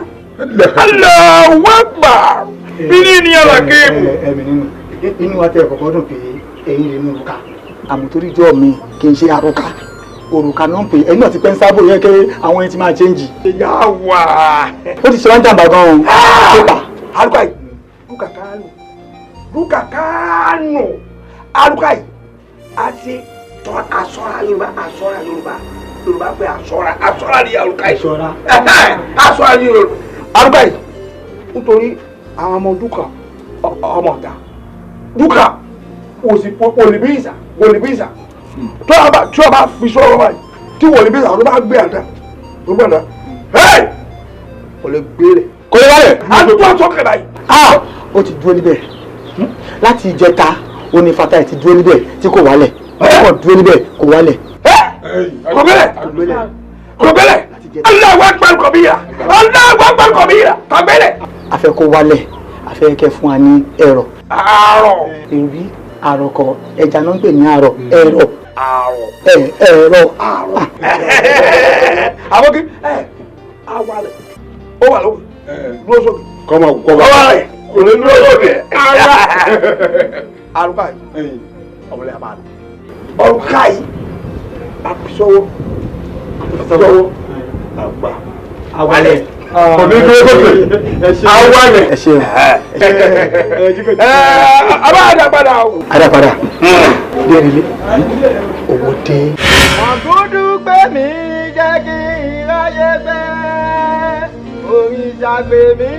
[SPEAKER 4] Allahu Akbar.
[SPEAKER 7] Bíní ni alakebu.
[SPEAKER 11] Ẹ̀mí nínú inú wa tẹ kọ́kọ́ dùn pé ẹ̀yin lè nú òrùka. Àmọ́ torí jọ́ mi kì í ṣe àrùka. Òrùka náà ń pè ẹ̀yin náà ti pẹ́ ń sábò yẹn kéré àwọn ẹni tí máa chẹ́ǹjì.
[SPEAKER 9] Yàwá.
[SPEAKER 11] Ó ti ṣe wá ń jàǹbá gan-an o.
[SPEAKER 4] Aruka yìí. Duka kánò. Duka kánò. Aruka yìí. Àti tọ́ asọ́ra Yorùbá asọ́ra Yorùbá Yorùbá pé asọ́ra asọ́ra ni aruka yìí.
[SPEAKER 11] Asọ́ra.
[SPEAKER 4] Asọ́ra ni Yorùbá. Aruka yìí. Nítorí àwọn ọmọ dúkà ọmọ ọ̀tá. Dúkà òsì wòlíbíìsà wòlíbíìsà. Tí a bá fi sọ̀rọ̀ báyìí tí wòlíbíìsà ló bá gbé àdá ló gbé àdá. Kò lè gbé rẹ̀.
[SPEAKER 11] Kò lè wálẹ̀.
[SPEAKER 4] Àdúgbò àtọ́kẹ̀ báyìí.
[SPEAKER 11] Ó ti dúró níbẹ̀ láti ìjẹta ó ní Fatai ti dúró níbẹ̀ tí kò wálẹ̀ ó kò dúró níbẹ̀ kò wálẹ̀.
[SPEAKER 4] Kò gbélẹ̀ kò gbélẹ̀ Allahu Akbar kabira Allahu Akbar kabira kò gbélẹ̀.
[SPEAKER 11] A fẹ́ kó wálẹ̀ a fẹ́ kẹ́ fún wa ní ẹ̀rọ.
[SPEAKER 4] Àrọ̀.
[SPEAKER 11] Èrí àrọ̀kọ ẹja náà ń pè ní àrọ̀ ẹ̀rọ.
[SPEAKER 4] Àrọ̀.
[SPEAKER 11] Ẹ̀rọ.
[SPEAKER 4] Àrọ̀. Àbókí ẹ̀ awalẹ̀ ó wà lókè lóṣòkè.
[SPEAKER 5] Kọ́mọ kọ́mọ.
[SPEAKER 4] Ọwọ́ rẹ̀.
[SPEAKER 9] Kò lè dúró lókè.
[SPEAKER 4] Arúgbó yìí ọ̀wọ́lẹ̀ àbá lọ. Ọ̀rùka yìí àbísọ́wọ́ àbísọ́wọ́ àgbà
[SPEAKER 9] awalẹ̀. Kò ní dúró lókè. Awalẹ̀.
[SPEAKER 8] Ẹ ṣeun.
[SPEAKER 4] Abá àdàpadà o.
[SPEAKER 8] Àdàpadà. Dérelé owó dé.
[SPEAKER 11] Mọ̀gúdú gbé mi jẹ́ kí n ráyé gbé. Òrìṣà gbé mi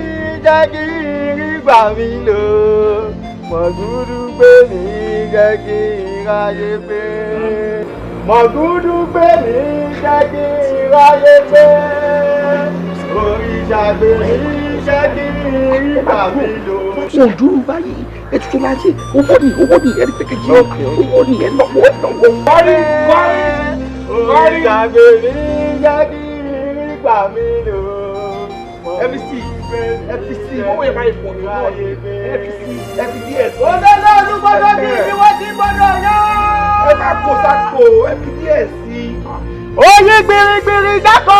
[SPEAKER 11] jẹ́ kí n rí gbà mí lò. Mọ̀gúdú gbé mi jẹ́ kí n ráyé gbé. Mọ̀gúdú gbé mi jẹ́ kí n ráyé gbé. Òrìṣà gbé mi jẹ́ kí n rí gbà mí lò.
[SPEAKER 4] Ojú báyìí ètùtù máa ṣe owó ni owó ni ẹni pẹ̀kẹ́jì owó ni ẹ lọ́wọ́ ẹ lọ́wọ́.
[SPEAKER 11] Kọ́rí kọ́rí òrìṣà gbé mi jẹ́ kí n rí gbà mí lò.
[SPEAKER 4] FBC FBC owó yẹn máa ń pọ̀ tó náà ni FBC FBDS.
[SPEAKER 11] Òdodo olúgbọ́dọ̀ bí ibi wọ́n ti gbọ́dọ̀ yá.
[SPEAKER 4] Ẹ máa kó sáko FBDS.
[SPEAKER 11] Oyin gbirigbiri jákò.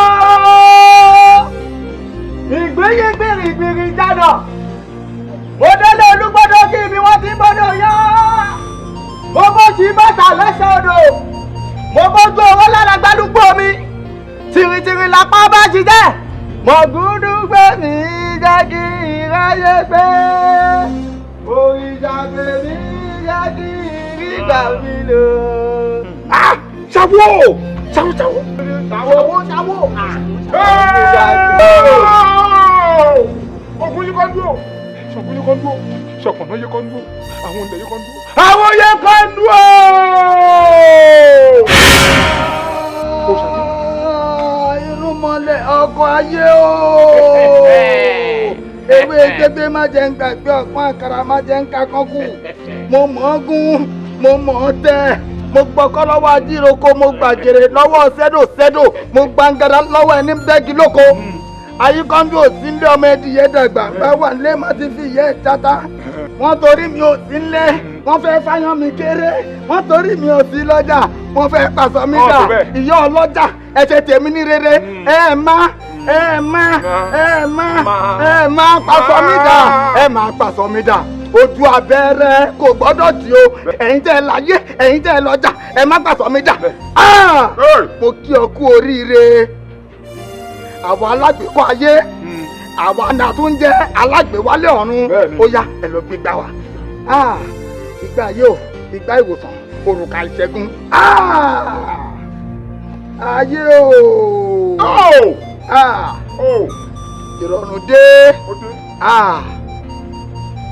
[SPEAKER 11] Ìgbín gbirigbiri jánà. Òdodo olúgbọ́dọ̀ kí ibi wọ́n ti gbọ́dọ̀ yá. Mo bó sí bàtà lẹ́sẹ̀ odò. Mo bójú owó lára gbálúgbò mi. Tìrìtìrì làpá bá ti jẹ́. Mọ̀gúdú gbé mi jẹ́ kí n ráyé gbé. Òrìṣà gbé mi jẹ́ kí n rí gbà mí lò.
[SPEAKER 4] Ṣàwó! Ṣàwó ṣàwó!
[SPEAKER 11] Ṣàwó ṣàwó!
[SPEAKER 9] Ògún yìí kan dúró. Ṣọ̀gbọ́n yìí kan dúró. Ṣọ̀pọ̀nà yìí kan dúró. Àwọn olè yìí kan dúró. Àwọn yẹn kan dúró.
[SPEAKER 11] Irúnmọlẹ̀ ọkọ̀ ayé o. Ewé gbégbé má jẹ́ ń gbàgbé ọ̀pọ̀n àkàrà má jẹ́ ń kakán kù. Mo mọ̀ ọ́ gún, mo mọ̀ ọ́ tẹ́. Mo gbọ́kọ́ lọ́wọ́ ajíroko, mo gbàjèrè lọ́wọ́ sẹ́dòsẹ́dò, mo gbàǹgàrà lọ́wọ́ ẹni bẹ́gi lóko. Ayíkọ́ndú ò sí nílé ọmọ ẹdìyẹ dàgbà, bá wà nílé má ti fi ìyẹ́ ìtata. Wọ́n torí mi ò sí nílé, wọ́n fẹ́ fáyán mi kéré. Wọ́n torí mi ò sí lọ́jà, wọ́n fẹ́ pàṣọ mi dà. Ìyá ọlọ́jà ẹ ṣe tèmi ní rere. Ẹ má ẹ má ẹ má ẹ má pàṣọ mi dà. Ẹ má pàṣọ mi dà. Ojú abẹ́rẹ́ kò gbọ́dọ̀ tí o. Ẹ̀yin tẹ́ ẹ láyé, ẹ̀yin tẹ́ ẹ lọ́jà, ẹ má pàṣọ mi dà. Mo kí ọ kú oríire. Àwọn alágbèékọ́ ayé, àwọn àna tó ń jẹ́ alágbèéwálé ọ̀run, ó yá ẹ lọ gbégbá wa. Ìgbà ayé o, ìgbà ìwòsàn, òrùka ìṣẹ́gun. Ayé o. Ìrọ̀rùn dé.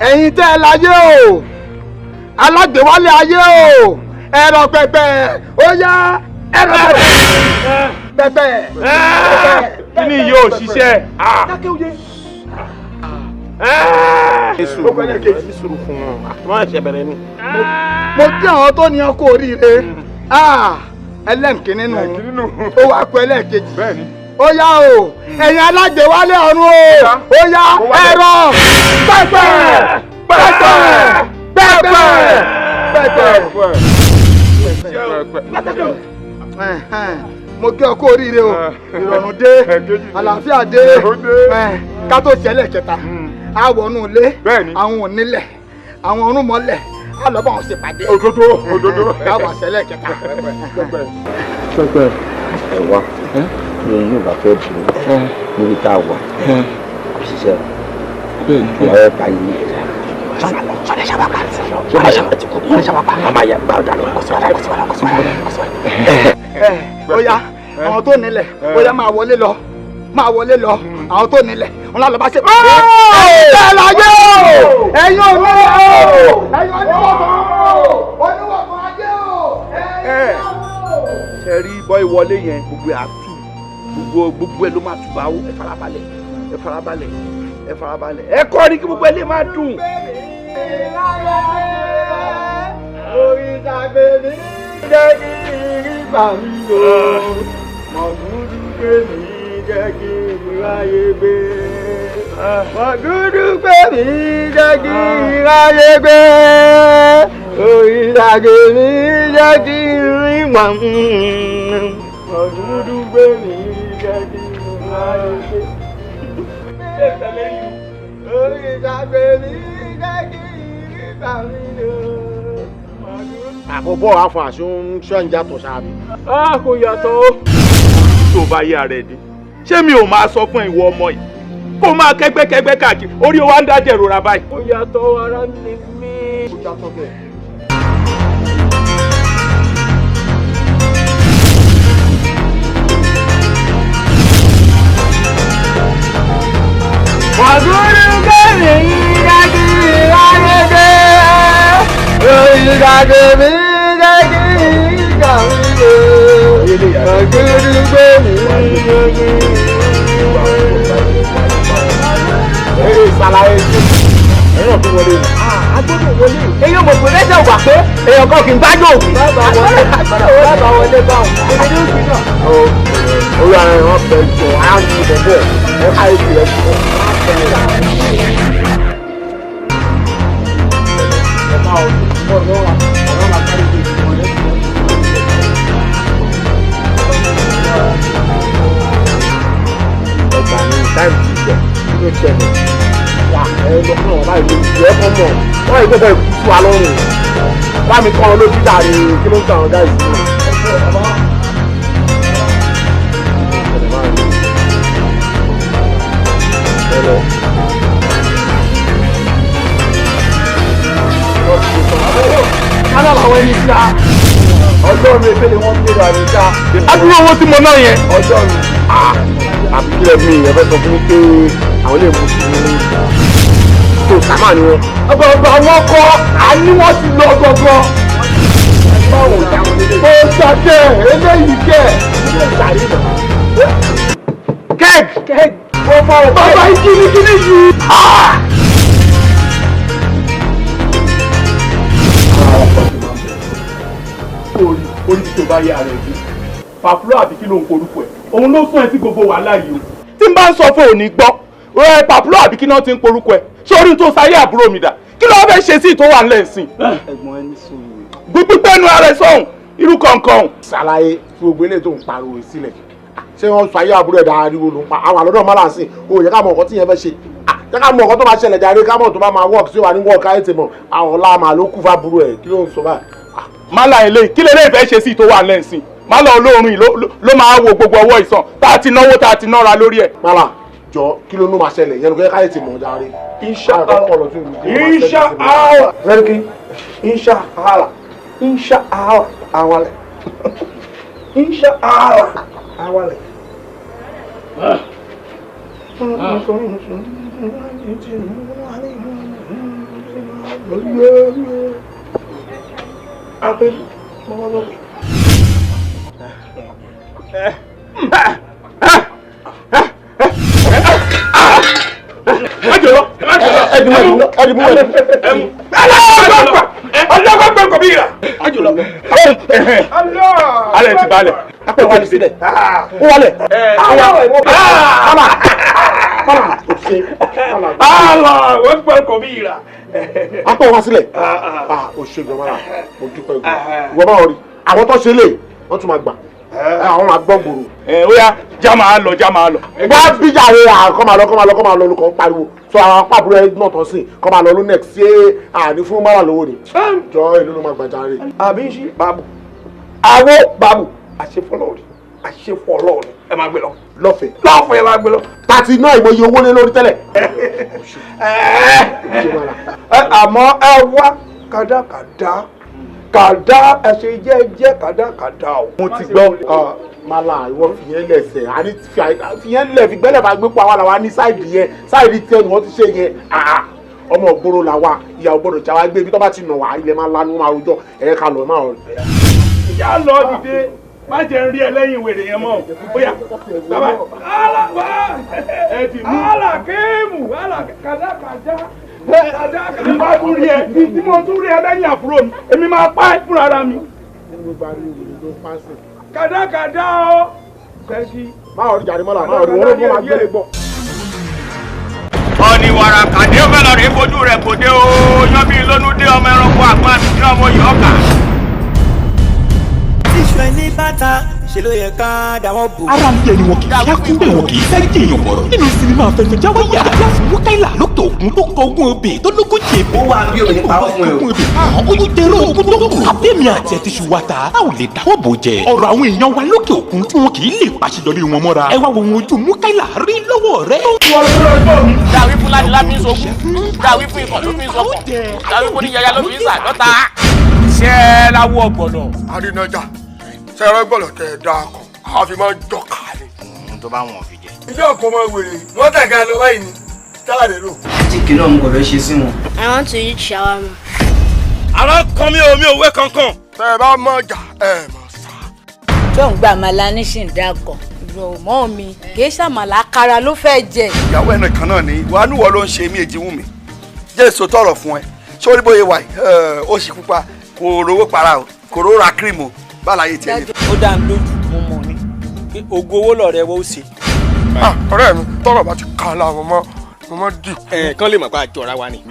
[SPEAKER 11] Ẹ̀yin tẹ́ ẹ láyé o, alágbèéwálé ayé o, ẹ̀rọ pẹpẹ, ó yá ẹ̀rọ pẹpẹ.
[SPEAKER 9] Kí ni yóò ṣiṣẹ́?
[SPEAKER 11] Mo kí àwọn tó ní ọkọ oríire. Ẹlẹ́ǹkínní nù, ó wá kó ẹlẹ́ǹkejì. Ó yá o, ẹ̀yin alágbèéwálé ọ̀run o, ó yá ẹ̀rọ pẹpẹ pẹpẹ pẹpẹ pẹpẹ. Mo kí ọ kú oríire o, ìrọ̀rùn dé, àlàáfíà dé, ká tó ṣẹlẹ̀ kẹta, á wọnú ilé, àwọn onílẹ̀, àwọn ọ̀rúnmọlẹ̀, á lọ bá wọn ṣèpàdé.
[SPEAKER 9] Òdodo, òdodo.
[SPEAKER 11] Á wà ṣẹlẹ̀ kẹta.
[SPEAKER 17] Ẹ wá, ní yóò bá fẹ́ bù ú níbi tá a wà, kò ṣiṣẹ́ o, wọ́n fẹ́ bá yín ẹ̀dá.
[SPEAKER 11] Ó yá, àwọn tó nílẹ̀, ó yá máa wọlé lọ, máa wọlé lọ, àwọn tó nílẹ̀, wọn lọ bá ṣe. Ẹ̀yin tẹ́ ẹ láyé o, ẹ̀yin ò nílẹ̀ o, ẹ̀yin oníwọ̀kan o, oníwọ̀kan ayé o, ẹ̀yin o.
[SPEAKER 4] Ṣé rí bọ́ ìwọlé yẹn gbogbo ẹ̀ àtú gbogbo ẹ̀ ló máa tù báwó. Ẹ farabalẹ̀, ẹ farabalẹ̀, ẹ farabalẹ̀, ẹ kọ́ ni kí gbogbo ẹ lè máa dùn.
[SPEAKER 11] Òrìṣà gbé mi jẹ́ kí n rí gbà mí lò. Mọ̀gúdú gbé mi jẹ́ kí n ráyé gbé. Mọ̀gúdú gbé mi jẹ́ kí n ráyé gbé. Òrìṣà gbé mi jẹ́ kí n rí gbà mí. Mọ̀gúdú gbé mi jẹ́ kí n ráyé gbé. Orí ìṣàgbé mi jẹ́ kí ìrísà mi lò.
[SPEAKER 5] Àkọ́bọ̀ àfọ̀ àṣọ ń ṣọ́ ń yàtọ̀ ṣáàbí.
[SPEAKER 6] A kò yàtọ̀ o.
[SPEAKER 3] Tó bá yé ara ẹ dé, ṣé mi ò máa sọ fún ìwọ ọmọ yìí kó máa kẹ́gbẹ́kẹ́gbẹ́ káàkiri orí wa ń dájẹ́ ìrora báyìí.
[SPEAKER 7] Kò yàtọ̀ ara mi mi.
[SPEAKER 5] Kò yàtọ̀ bẹ́ẹ̀.
[SPEAKER 11] Wàdúrú kẹ́mi dájú ìwádìí Olùdàgbé mi dájú ìgbà mi lò. Wàdúrú kẹ́mi dájú
[SPEAKER 5] Ee ṣàlàyé sí ẹ̀rọ tó wọlé ni.
[SPEAKER 11] A gbọ́dọ̀ wọlé. Eyín mo pè lẹ́sẹ̀ wà pé èèyàn kan kì í gbájú òkú. Bàbá wọlé báwọn. Èmi ní òkú náà.
[SPEAKER 5] Orí ara ẹ̀ wọ́n fẹ́ jọ á ní ibẹ̀ bẹ́ẹ̀ ẹ̀ ká èsì rẹ̀ jọ. Ẹgbà mi táìmù ti jẹ kí ló ṣẹlẹ̀ wà ẹ lọ fún àwọn báyìí lójú ẹ kọ́ mọ̀ wọ́n yìí gbọ́dọ̀ ikú sí wa lọ́rùn bá mi kọ́ ọ lójú dàrí kí ló ń tàn ọ́ gáìsì náà. Hello.
[SPEAKER 4] Kálá làwọn ẹni ṣá. Ọlọ́run ebéle wọ́n gbèrò àmì ṣá.
[SPEAKER 3] Adúrú owó tí mo ná yẹn.
[SPEAKER 4] Ọlọ́run.
[SPEAKER 5] Àbí kí lẹ mi ẹ fẹ́ sọ fún mi pé àwọn lè mú sí i tó sàmà ni wọn.
[SPEAKER 4] Ọ̀gbọ̀ngbọ̀n àwọn kọ́ àní wọ́n ti lọ gangan. Ó ṣàkẹ́ eléyìí kẹ̀.
[SPEAKER 5] Kẹ́ẹ̀kì.
[SPEAKER 4] Kẹ́ẹ̀kì. Bàbá yìí kíní yìí.
[SPEAKER 6] Orí orí tó bá yé ara ẹ̀ dé. Pàpúrọ̀ àbí kí ló ń korúkọ ẹ̀? Òun ló sún ẹ sí gbogbo wàhálà yìí o. Tí n bá ń sọ fún òní gbọ́, ẹ pàpúrọ̀ àbí kí náà ti ń korúkọ ẹ̀? Ṣé orí tó sáyé àbúrò mi dà? Kí ló fẹ́ ṣe sí ìtò wà ńlẹ̀ ìsìn?
[SPEAKER 17] Ẹ̀gbọ́n ẹni sùúrù.
[SPEAKER 6] Gbígbígbẹ́nu ara ẹ sọ̀hún, irú kọ̀ọ̀kan.
[SPEAKER 5] Ṣàlàyé fi gbogbo eléyìí tó ń pariwo sílẹ̀. Ṣé wọ́n sọ ayé àbúrò ẹ̀dá ariwo ló ń pa? Àwọn àlọ́dọ̀ máa ń sìn, o yẹ ká mọ nǹkan tí yẹn fẹ́ ṣe. Jẹ́ ká mọ nǹkan tó máa ṣẹlẹ̀ jàre, ká mọ̀ tó bá máa work sí wa ní work ayé tèmọ̀. Àwọn ọ̀la màá ló kú fábúrò ẹ̀, kí ló ń sọ báyìí?
[SPEAKER 6] Málà ilé kí lè lè fẹ́ ṣe sí tó wà lẹ́sìn málà olóorun yìí ló máa wo gbogbo ọwọ́ ìsàn tá a ti náwó tá a ti nára lórí ẹ̀.
[SPEAKER 5] Málà jọ kí ló ló máa ṣẹlẹ̀ yẹn ló kẹ́ káyé ti mọ̀ jàre.
[SPEAKER 4] Insha Allah. Insha Allah. Zerki. Insha Allah. Insha Allah. Awale. Insha Allah. Awale.
[SPEAKER 6] Alẹ́ ti balẹ̀.
[SPEAKER 5] Apẹ̀ wà ní sílẹ̀. Ó wálẹ̀.
[SPEAKER 6] Allah wọ́n gbọ́ kò bí ìrà.
[SPEAKER 5] Apẹ̀ wá sílẹ̀. O ṣe gan mara, mo dúpẹ́ gan. Ìwọ bá wọn rí. Àwọn tó ṣe lè, wọ́n tún máa gbà. Àwọn máa gbọ́ gbòòrò.
[SPEAKER 6] Ẹ ó yá, já máa lọ, já máa lọ.
[SPEAKER 5] Wá bíjà rẹ̀ kọ́ máa lọ, kọ́ máa lọ, kọ́ máa lọ olùkọ́ ń pariwo. Sọ àwọn apáàbúrò ẹ̀ náà tán sí, kọ́ máa lọ ló next ṣé àní fún mara lówó ni. Jọ èló ló máa gbàjà rè.
[SPEAKER 4] Àbí ṣí bàbù. Àwo bàbù. Àṣefọ́lọ́ rí. Àṣefọ́lọ́ rí. Ẹ máa gbé lọ.
[SPEAKER 5] Lọ́fẹ̀ẹ́.
[SPEAKER 4] Lọ́fẹ̀ẹ́ máa gbé lọ.
[SPEAKER 5] Tàti náà ìmọ̀ye owó lé lórí tẹ́lẹ̀.
[SPEAKER 4] Àmọ́ ẹ wá kàdákàdá kàdá ẹsẹ̀ jẹ́jẹ́ kàdákàdá o.
[SPEAKER 5] Mo ti gbọ́. Mala ìwọ fìyẹn lẹsẹ̀ àní fìyẹn lẹ̀ fi gbẹ́lẹ̀ bá gbé pọ̀ àwa làwa ní sáìdì yẹn sáìdì tiẹ̀ ni wọ́n ti ṣe yẹn ọmọ ògbóró la wa ìyá ògbóró jà wá gbé ibi tó bá ti nà wá ilẹ̀ máa lanu máa rojọ́ ẹ̀ ká lọ máa rọ.
[SPEAKER 6] Ìyá lọ dìde má jẹ́ ń rí ẹ lẹ́yìn wèrè yẹn mọ́ bóyá bàbá ẹ ti mú.
[SPEAKER 4] Alákéèmù kàdákàdá.
[SPEAKER 6] Tí bá tún rí ẹ tí mo tún rí ẹ lẹ́yìn àbúrò mi èmi máa pa ẹ́ fúnra ra mi.
[SPEAKER 4] Kàdákàdá o. Kẹ́sì.
[SPEAKER 5] Máa rí jàre mọ́lá máa rí wọ́n ló máa gbélé gbọ́.
[SPEAKER 3] Ọ̀nì wàrà kàdé ó fẹ́ lọ rí fojú rẹ̀ kò dé o yan bí lónú dé ọmọ ẹranko àgbọn àti ọmọ yìí ọkà.
[SPEAKER 2] Tíṣù ẹni bàtà Ṣe ló yẹ ká dáwọ́ bò.
[SPEAKER 18] Ara ń yẹ ni wọn kì í ṣákú bẹ́ẹ̀, wọn kì í sáré jèèyàn bọ̀rọ̀. Nínú sinimá afẹnujá wáyà Mukaila lókè òkun tó kọ ogún ebè tó lógójì ebè.
[SPEAKER 19] Ó wà bí òní parọ́ fún ẹ o.
[SPEAKER 18] Ogún ebè àwọn olùdérò ogún tó kù. Abẹ́mi àti ẹ̀ ti ṣu wa ta, a ò lè dáwọ́ bò jẹ. Ọ̀rọ̀ àwọn èèyàn wa lókè òkun tí wọn kì í lè pàṣẹjọrí wọn mọ́ra. Ẹ wá wo ohun ojú Mukaila rí lọ́wọ́ rẹ.
[SPEAKER 20] Dàwí fún ládìlá fi ń sogún, dàwí fún ikọ̀ ló fi ń sọkàn, dàwí fún oníyàyà ló fi ń sàdọ́ta.
[SPEAKER 4] Ṣé ẹ láwọ ọgbọ̀nà. Àrínájà ṣẹ̀rọ gbọ́dọ̀ tẹ̀ ẹ́ dáa kan, àwọn fi máa ń jọkà ni.
[SPEAKER 19] Tó bá wọn fi jẹ.
[SPEAKER 4] Ilé ọkọ máa wèrè wọ́n tẹ̀ka lọ báyìí ni táàdé rò.
[SPEAKER 19] Jíkì náà mo kò fẹ́ ṣe sí wọn.
[SPEAKER 21] I want to eat shawarma.
[SPEAKER 4] Àrà kan mi ò mi ò wé kankan. Tẹ́ ẹ bá mọ̀ jà ẹ mọ̀ sá.
[SPEAKER 13] Tó ń gba àmàlà ní sì ń dákọ̀.
[SPEAKER 14] Ìrọ̀mọ́ mi kì í ṣàmàlà, kára ló fẹ́ jẹ.
[SPEAKER 22] Ìyàwó ẹnì kan náà ni wàá níwọ̀ ló ń ṣe mí èjì wù mí jẹ́ èso tọrọ fún ẹ sórí bóyá wà yìí, ó sì pupa, kò rówó para o, kò rówó ra cream o, báláyé tiẹ̀ ni.
[SPEAKER 2] Ó dá mi lójú, mo mọ̀ ni pé ògo owó lọ̀rẹ́ wọ́n ó ṣe.
[SPEAKER 4] Ọ̀rẹ́ mi, tọ́rọ̀ bá ti kà láwọn mọ́ mo mọ́ dì.
[SPEAKER 7] Ẹ kán lè mọ̀ pé àjọra wa ni.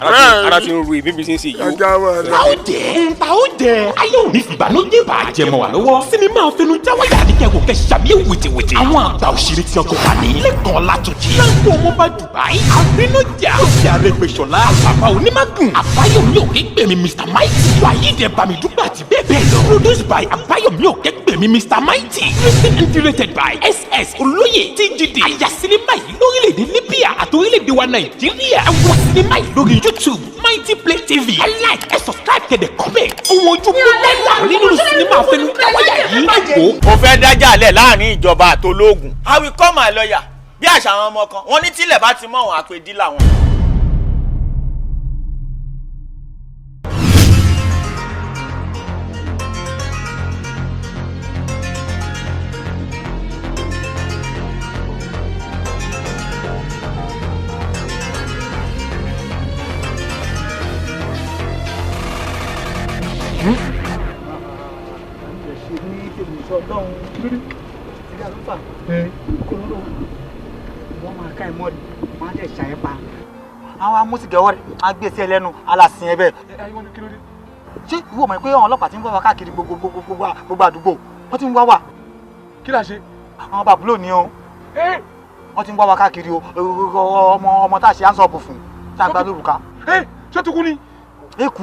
[SPEAKER 7] Ara ti ń ru ìbí mi ṣe ń ṣe yìí o.
[SPEAKER 4] Ẹja máa lọ.
[SPEAKER 18] Ta ó jẹ́, ta ó jẹ́, ayé òní fìbànújẹ́ bàjẹ́ mọ́ wa lọ́wọ́. Sinimá afẹnujáwáyà ní kẹ́kọ̀ọ́ kẹ́ sàmì wìtìwìtì. Àwọn àgbà òṣèré tí ọkọ̀ wà ní Lẹ́kàn Látúnjì. Láńkó ọmọ bá Dubai. Àrínájà. Lọ́sì Arẹ́gbẹ́ṣọlá. Àbàbà Onímágùn. Àbáyọ̀mí Òkègbèmí Mr Mighty. Wàyídẹ̀ Bàmídúgbà àti bẹ́ẹ̀ bẹ́ẹ̀ lọ. Produced by Àbáyọ̀mí Òkègbèmí Mr Mighty. Written and directed by SS Olóyè TGD. Àyà sinimá yìí lórílẹ̀‐èdè Libya àti orílẹ̀-èdè wa Nàìjíríà. Ẹ wo sinimá yìí lórí YouTube Mighty Play TV. Ẹ like, ẹ subscribe, kẹ̀dẹ̀ comment. Ohun ojú mú lẹ́la nínú sinimá afẹnujáwáyà yìí. Ẹ wò ó.
[SPEAKER 20] Mo fẹ́ dájà lẹ̀ láàrin ìjọba àtológun. I will call my lawyer. Bí àṣà àwọn ọmọ kan, wọ́n ní tílẹ̀ bá ti mọ̀ wọn àpèdí làwọn.
[SPEAKER 11] Wọ́n máa ká ẹ mọ́ ni, wọ́n á dẹ̀ ṣàyẹ̀ pa. Àwọn amúsìgẹ̀wọ́ rẹ̀ á gbé sí ẹ lẹ́nu aláṣin ẹ bẹ́ẹ̀. Ṣé ìwọ mọ̀ pé àwọn ọlọ́pàá ti ń wá wa káàkiri gbogbo gbogbo gbogbo àdúgbò, wọ́n ti ń wá wa.
[SPEAKER 9] Kí la ṣe?
[SPEAKER 11] Àwọn bàbúlò ni o, wọ́n ti ń wá wa káàkiri o. Ọmọ ọmọ tá a ṣe ánsọ̀bù fún tá a gba lórúkà.
[SPEAKER 9] Ṣé tukú ni?
[SPEAKER 11] Èkú.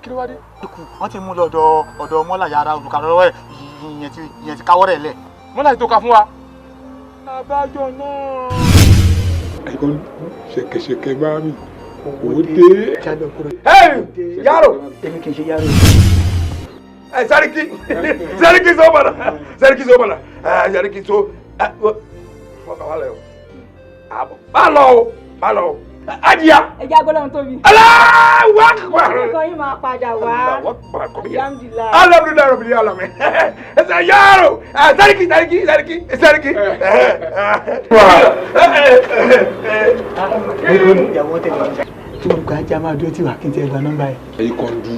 [SPEAKER 9] Kí ló wá dé?
[SPEAKER 11] Èkú, wọ́n ti mú lọ ọ̀dọ̀ ọ̀dọ̀ mọ́là yàrá òrùka lọ́wọ́ ẹ̀, ìyẹn ti káwọ́ rẹ̀ lẹ̀.
[SPEAKER 9] Mọ́là ti tó ka fún wa. Abájọ náà.
[SPEAKER 23] Ẹ̀gbọ́n, ṣẹ̀kẹ̀ṣẹ̀kẹ̀ bá mi owó dé.
[SPEAKER 4] Yaro.
[SPEAKER 11] Èmi kì í ṣe yaro.
[SPEAKER 4] Ẹ Sẹ́ríkì, Sẹ́ríkì sọ bọ̀dà, Sẹ́ríkì sọ bọ̀dà, Sẹ́ríkì sọ fọkàn wà lẹ o. Àbọ̀ má lọ o, má lọ o. Ajiya.
[SPEAKER 14] Ẹ jẹ́ agbọ́dọ̀ tóbi.
[SPEAKER 4] Allahu Akbar.
[SPEAKER 14] Orúkọ yín máa padà wá.
[SPEAKER 4] Alhamdulilayi. Alhamdulilayi rabbil alamin. Ẹ sẹ yaro. Sẹ́ríkì, Sẹ́ríkì, Sẹ́ríkì, Sẹ́ríkì.
[SPEAKER 11] Ìyàwó tẹ̀lé ọjà. Tí orúkọ ajá máa dúró tí wà kí n tiẹ̀ gba nọ́mbà yẹn.
[SPEAKER 23] Ẹ̀yin kan du,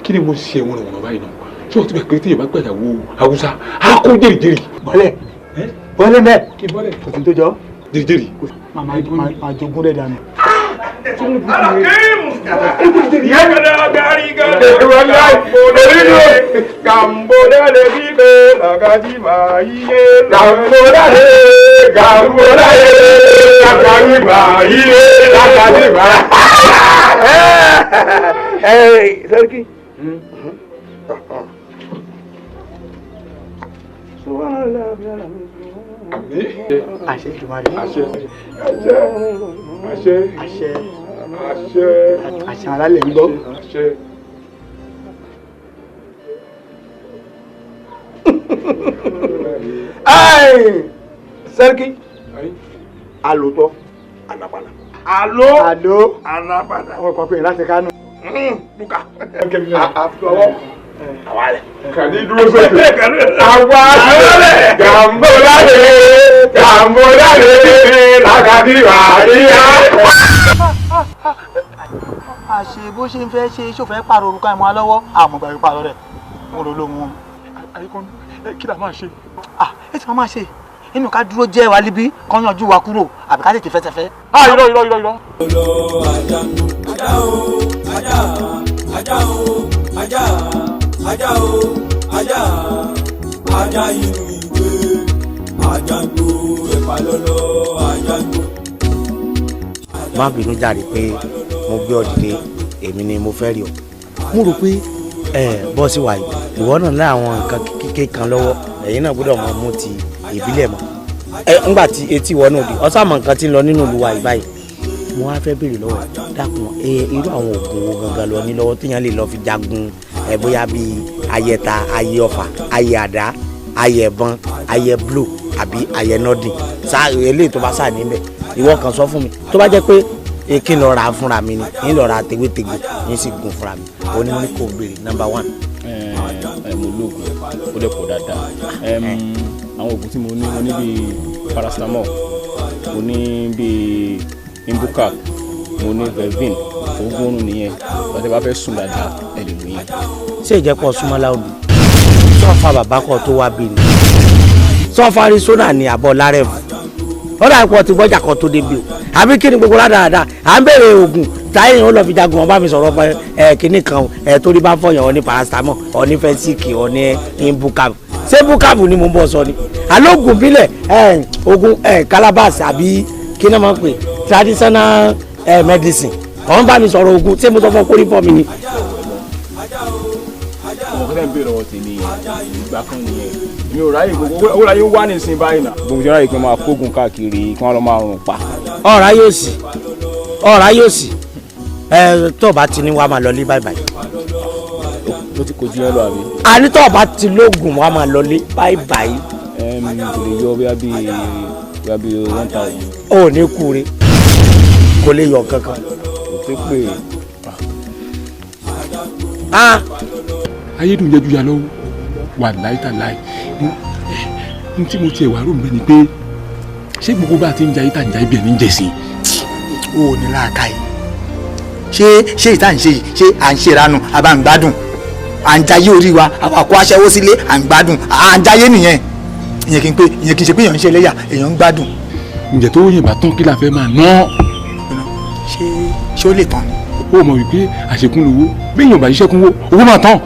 [SPEAKER 23] kí ni mo ṣe wọn wọ̀nà báyìí náà? Ṣé o ti bẹ̀ pé tí yorùbá gbàyàwó Haúsá á kó jèrìjèrì?
[SPEAKER 11] Bọ́lẹ̀ bọ́lẹ̀ mẹ́.
[SPEAKER 23] Kí bọ́lẹ̀?
[SPEAKER 11] Kò sí tó jọ.
[SPEAKER 23] Jèrìjèrì.
[SPEAKER 11] Màmá máa jogún rẹ̀ dànù.
[SPEAKER 4] Sẹ́ríkì.
[SPEAKER 11] Àṣẹ Èdùmàrè.
[SPEAKER 23] Àṣẹ. Àṣẹ.
[SPEAKER 11] Àṣẹ.
[SPEAKER 23] Àṣẹ.
[SPEAKER 11] Àṣẹ alálẹ̀ ń gbọ́.
[SPEAKER 23] Àṣẹ.
[SPEAKER 4] Sẹ́ríkì. Alòótọ́ ànàpànà. Àló.
[SPEAKER 11] Àló.
[SPEAKER 4] Ànàpànà.
[SPEAKER 11] Àwọn kan pè é láti Kánò.
[SPEAKER 4] Luka. Àfọwọ́. Àwa rẹ̀.
[SPEAKER 23] Kàní dúró sókè. Àwa rẹ̀. Gàmbó láre. Gàmbó láre. Làkàdí wà níyà.
[SPEAKER 11] Àṣe bó ṣe ń fẹ́ ṣe ṣó fẹ́ pààrọ̀ orúkọ ẹ̀mọ́ alọ́wọ́ àmọ̀gbà ìpààrọ̀ rẹ̀ mo rò lóhun wọn.
[SPEAKER 9] Àyíkọ́ kí la máa ṣe?
[SPEAKER 11] Ẹ ti máa ṣe inú ká dúró jẹ́ wa líbí kán yanjú wa kúrò àbí ká tètè fẹsẹ̀fẹ́.
[SPEAKER 9] Irọ́, irọ́, irọ́, irọ́.
[SPEAKER 2] Lọ ajá, ajá o, ajá, ajá o, ajá, ajá o, ajá, Ajá inú ìgbé, ajá ń gbó ẹ̀pà lọ́lọ́, ajá ń gbó.
[SPEAKER 1] Má bínú jàre pé mo gbé ọ dìde, èmi ni mo fẹ́ rí ọ. Mo rò pé ẹ bọ́sì wàyí, ìwọ náà ní àwọn nǹkan kékeré kan lọ́wọ́, ẹ̀yin náà gbọ́dọ̀ mọ mú ti ìbílẹ̀ mọ́. Ẹ ńgbà tí etí ìwọ náà di ọ̀sán mọ̀ nǹkan tí ń lọ nínú ìlú wa yìí báyìí, mo wá fẹ́ béèrè lọ́wọ́, dákun, ẹ irú àwọn oògùn wo gangan lọ ní lọ́wọ́ téèyàn lè lọ fi jagun, ẹ bóyá bíi ayẹta, ayẹ ọfà, ayẹ àdá, ayẹ ẹ̀bọn, ayẹ blue àbí ayẹ nọ́dìn sá, eléyìí tó bá sà níbẹ̀, ìwọ kan sọ fún mi. Tó bá jẹ́ pé kí n lọ ra fúnra mi ni, n lọ ra tewétegbò, n sì gun fúnra mi. Ó ní mo ní kò béèrè number one.
[SPEAKER 7] Ẹ mo lóògùn, ó dẹ̀ pọ̀ dáadáa. Àwọn oògùn tí mo ní, mo ní bíi paracetamol, mo ní bíi imbucap, mo ní vevin, oògùn oorun nìyẹn. Ọtẹ bá fẹ́ sùn dáadáa, ẹ lè lò yẹn.
[SPEAKER 1] Ṣé ìjẹ́pọ̀ súnmọ́lá olù sọ́ọ̀fà bàbá kan tó wá bí ni sọ́ọ̀fà Arizona ní àbọ̀ lárẹ́fù ó dà pọ̀ tí gbọ́jà kan tó débi o, àbí kí ni gbogbo ládàáda à ń béèrè oògùn táyé ó lọ fi jagun? Ọba mi sọ̀rọ̀ pé ẹ kíní kan ẹ torí bá fọyàn, ọ ní paracetamol, ọ ní fẹsíkì, ọ ní imbucap. Ṣé bucap ni mo ń bọ̀ sọ ni alóògùn bílẹ̀, ẹ oògùn ẹ calabash àbí kí ni wọ́n máa ń pè traditional ẹ medicine? Ọ̀n bá mi sọ̀rọ̀ oògùn, ṣé mo sọ fún kórìí fọ́ mi ni.
[SPEAKER 7] Ọmọ kẹtẹ ń béèrè ọwọ́ tèmi yẹn, ìgbà kan nìyẹn, mi ò ráyè gbogbo owó láyé wá nísìnyí báyìí náà. Gbogbo ìjọba yìí pé máa kógun káàkiri kí wọ́n lọ máa rùn pa.
[SPEAKER 1] Ọ̀rá yóò sì, ọ̀rá yóò sì, ẹ tó o bá ti ní wàá máa lọ lé báyìí báyìí.
[SPEAKER 7] Mo ti kojú yẹn lọ àbí.
[SPEAKER 1] Àní tó o bá ti lóògùn, wàá máa lọ lé báyìí báyìí.
[SPEAKER 7] Kò lè yọ bóyá bíi 1000.
[SPEAKER 1] Ó ní kúre, kò lè yọ kankan.
[SPEAKER 7] Kò tó pè é.
[SPEAKER 9] Ayédùn jẹ́ juya lọ́wọ́ wà láìtàláì. N tí mo tiẹ̀ wá rò mí ni pé ṣé gbogbo bá a ti ń jayé tá à ń jayé bí ẹni ń jẹ̀sìn.
[SPEAKER 11] O ò ní làákàyè. Ṣé ìta ń ṣe yìí, ṣé à ń ṣe ìranu àbá ń gbádùn? À ń jayé orí wa, àwọn àkó aṣẹ́wó sílé, à ń gbádùn, à ń jayé nìyẹn. Ìyẹn kì í pé, ìyẹn kì í ṣe pé èèyàn ń ṣe ẹlẹ́yà, èèyàn ń gbádùn.
[SPEAKER 9] Ǹjẹ́ tó yìnbọn tán, kí la fẹ́ máa ná?
[SPEAKER 11] Ṣé ó lè tán ni?
[SPEAKER 9] Ó mọ̀ wípé àṣekún lówó, bí èèyàn bá ṣiṣẹ́ kún owó, owó máa tán.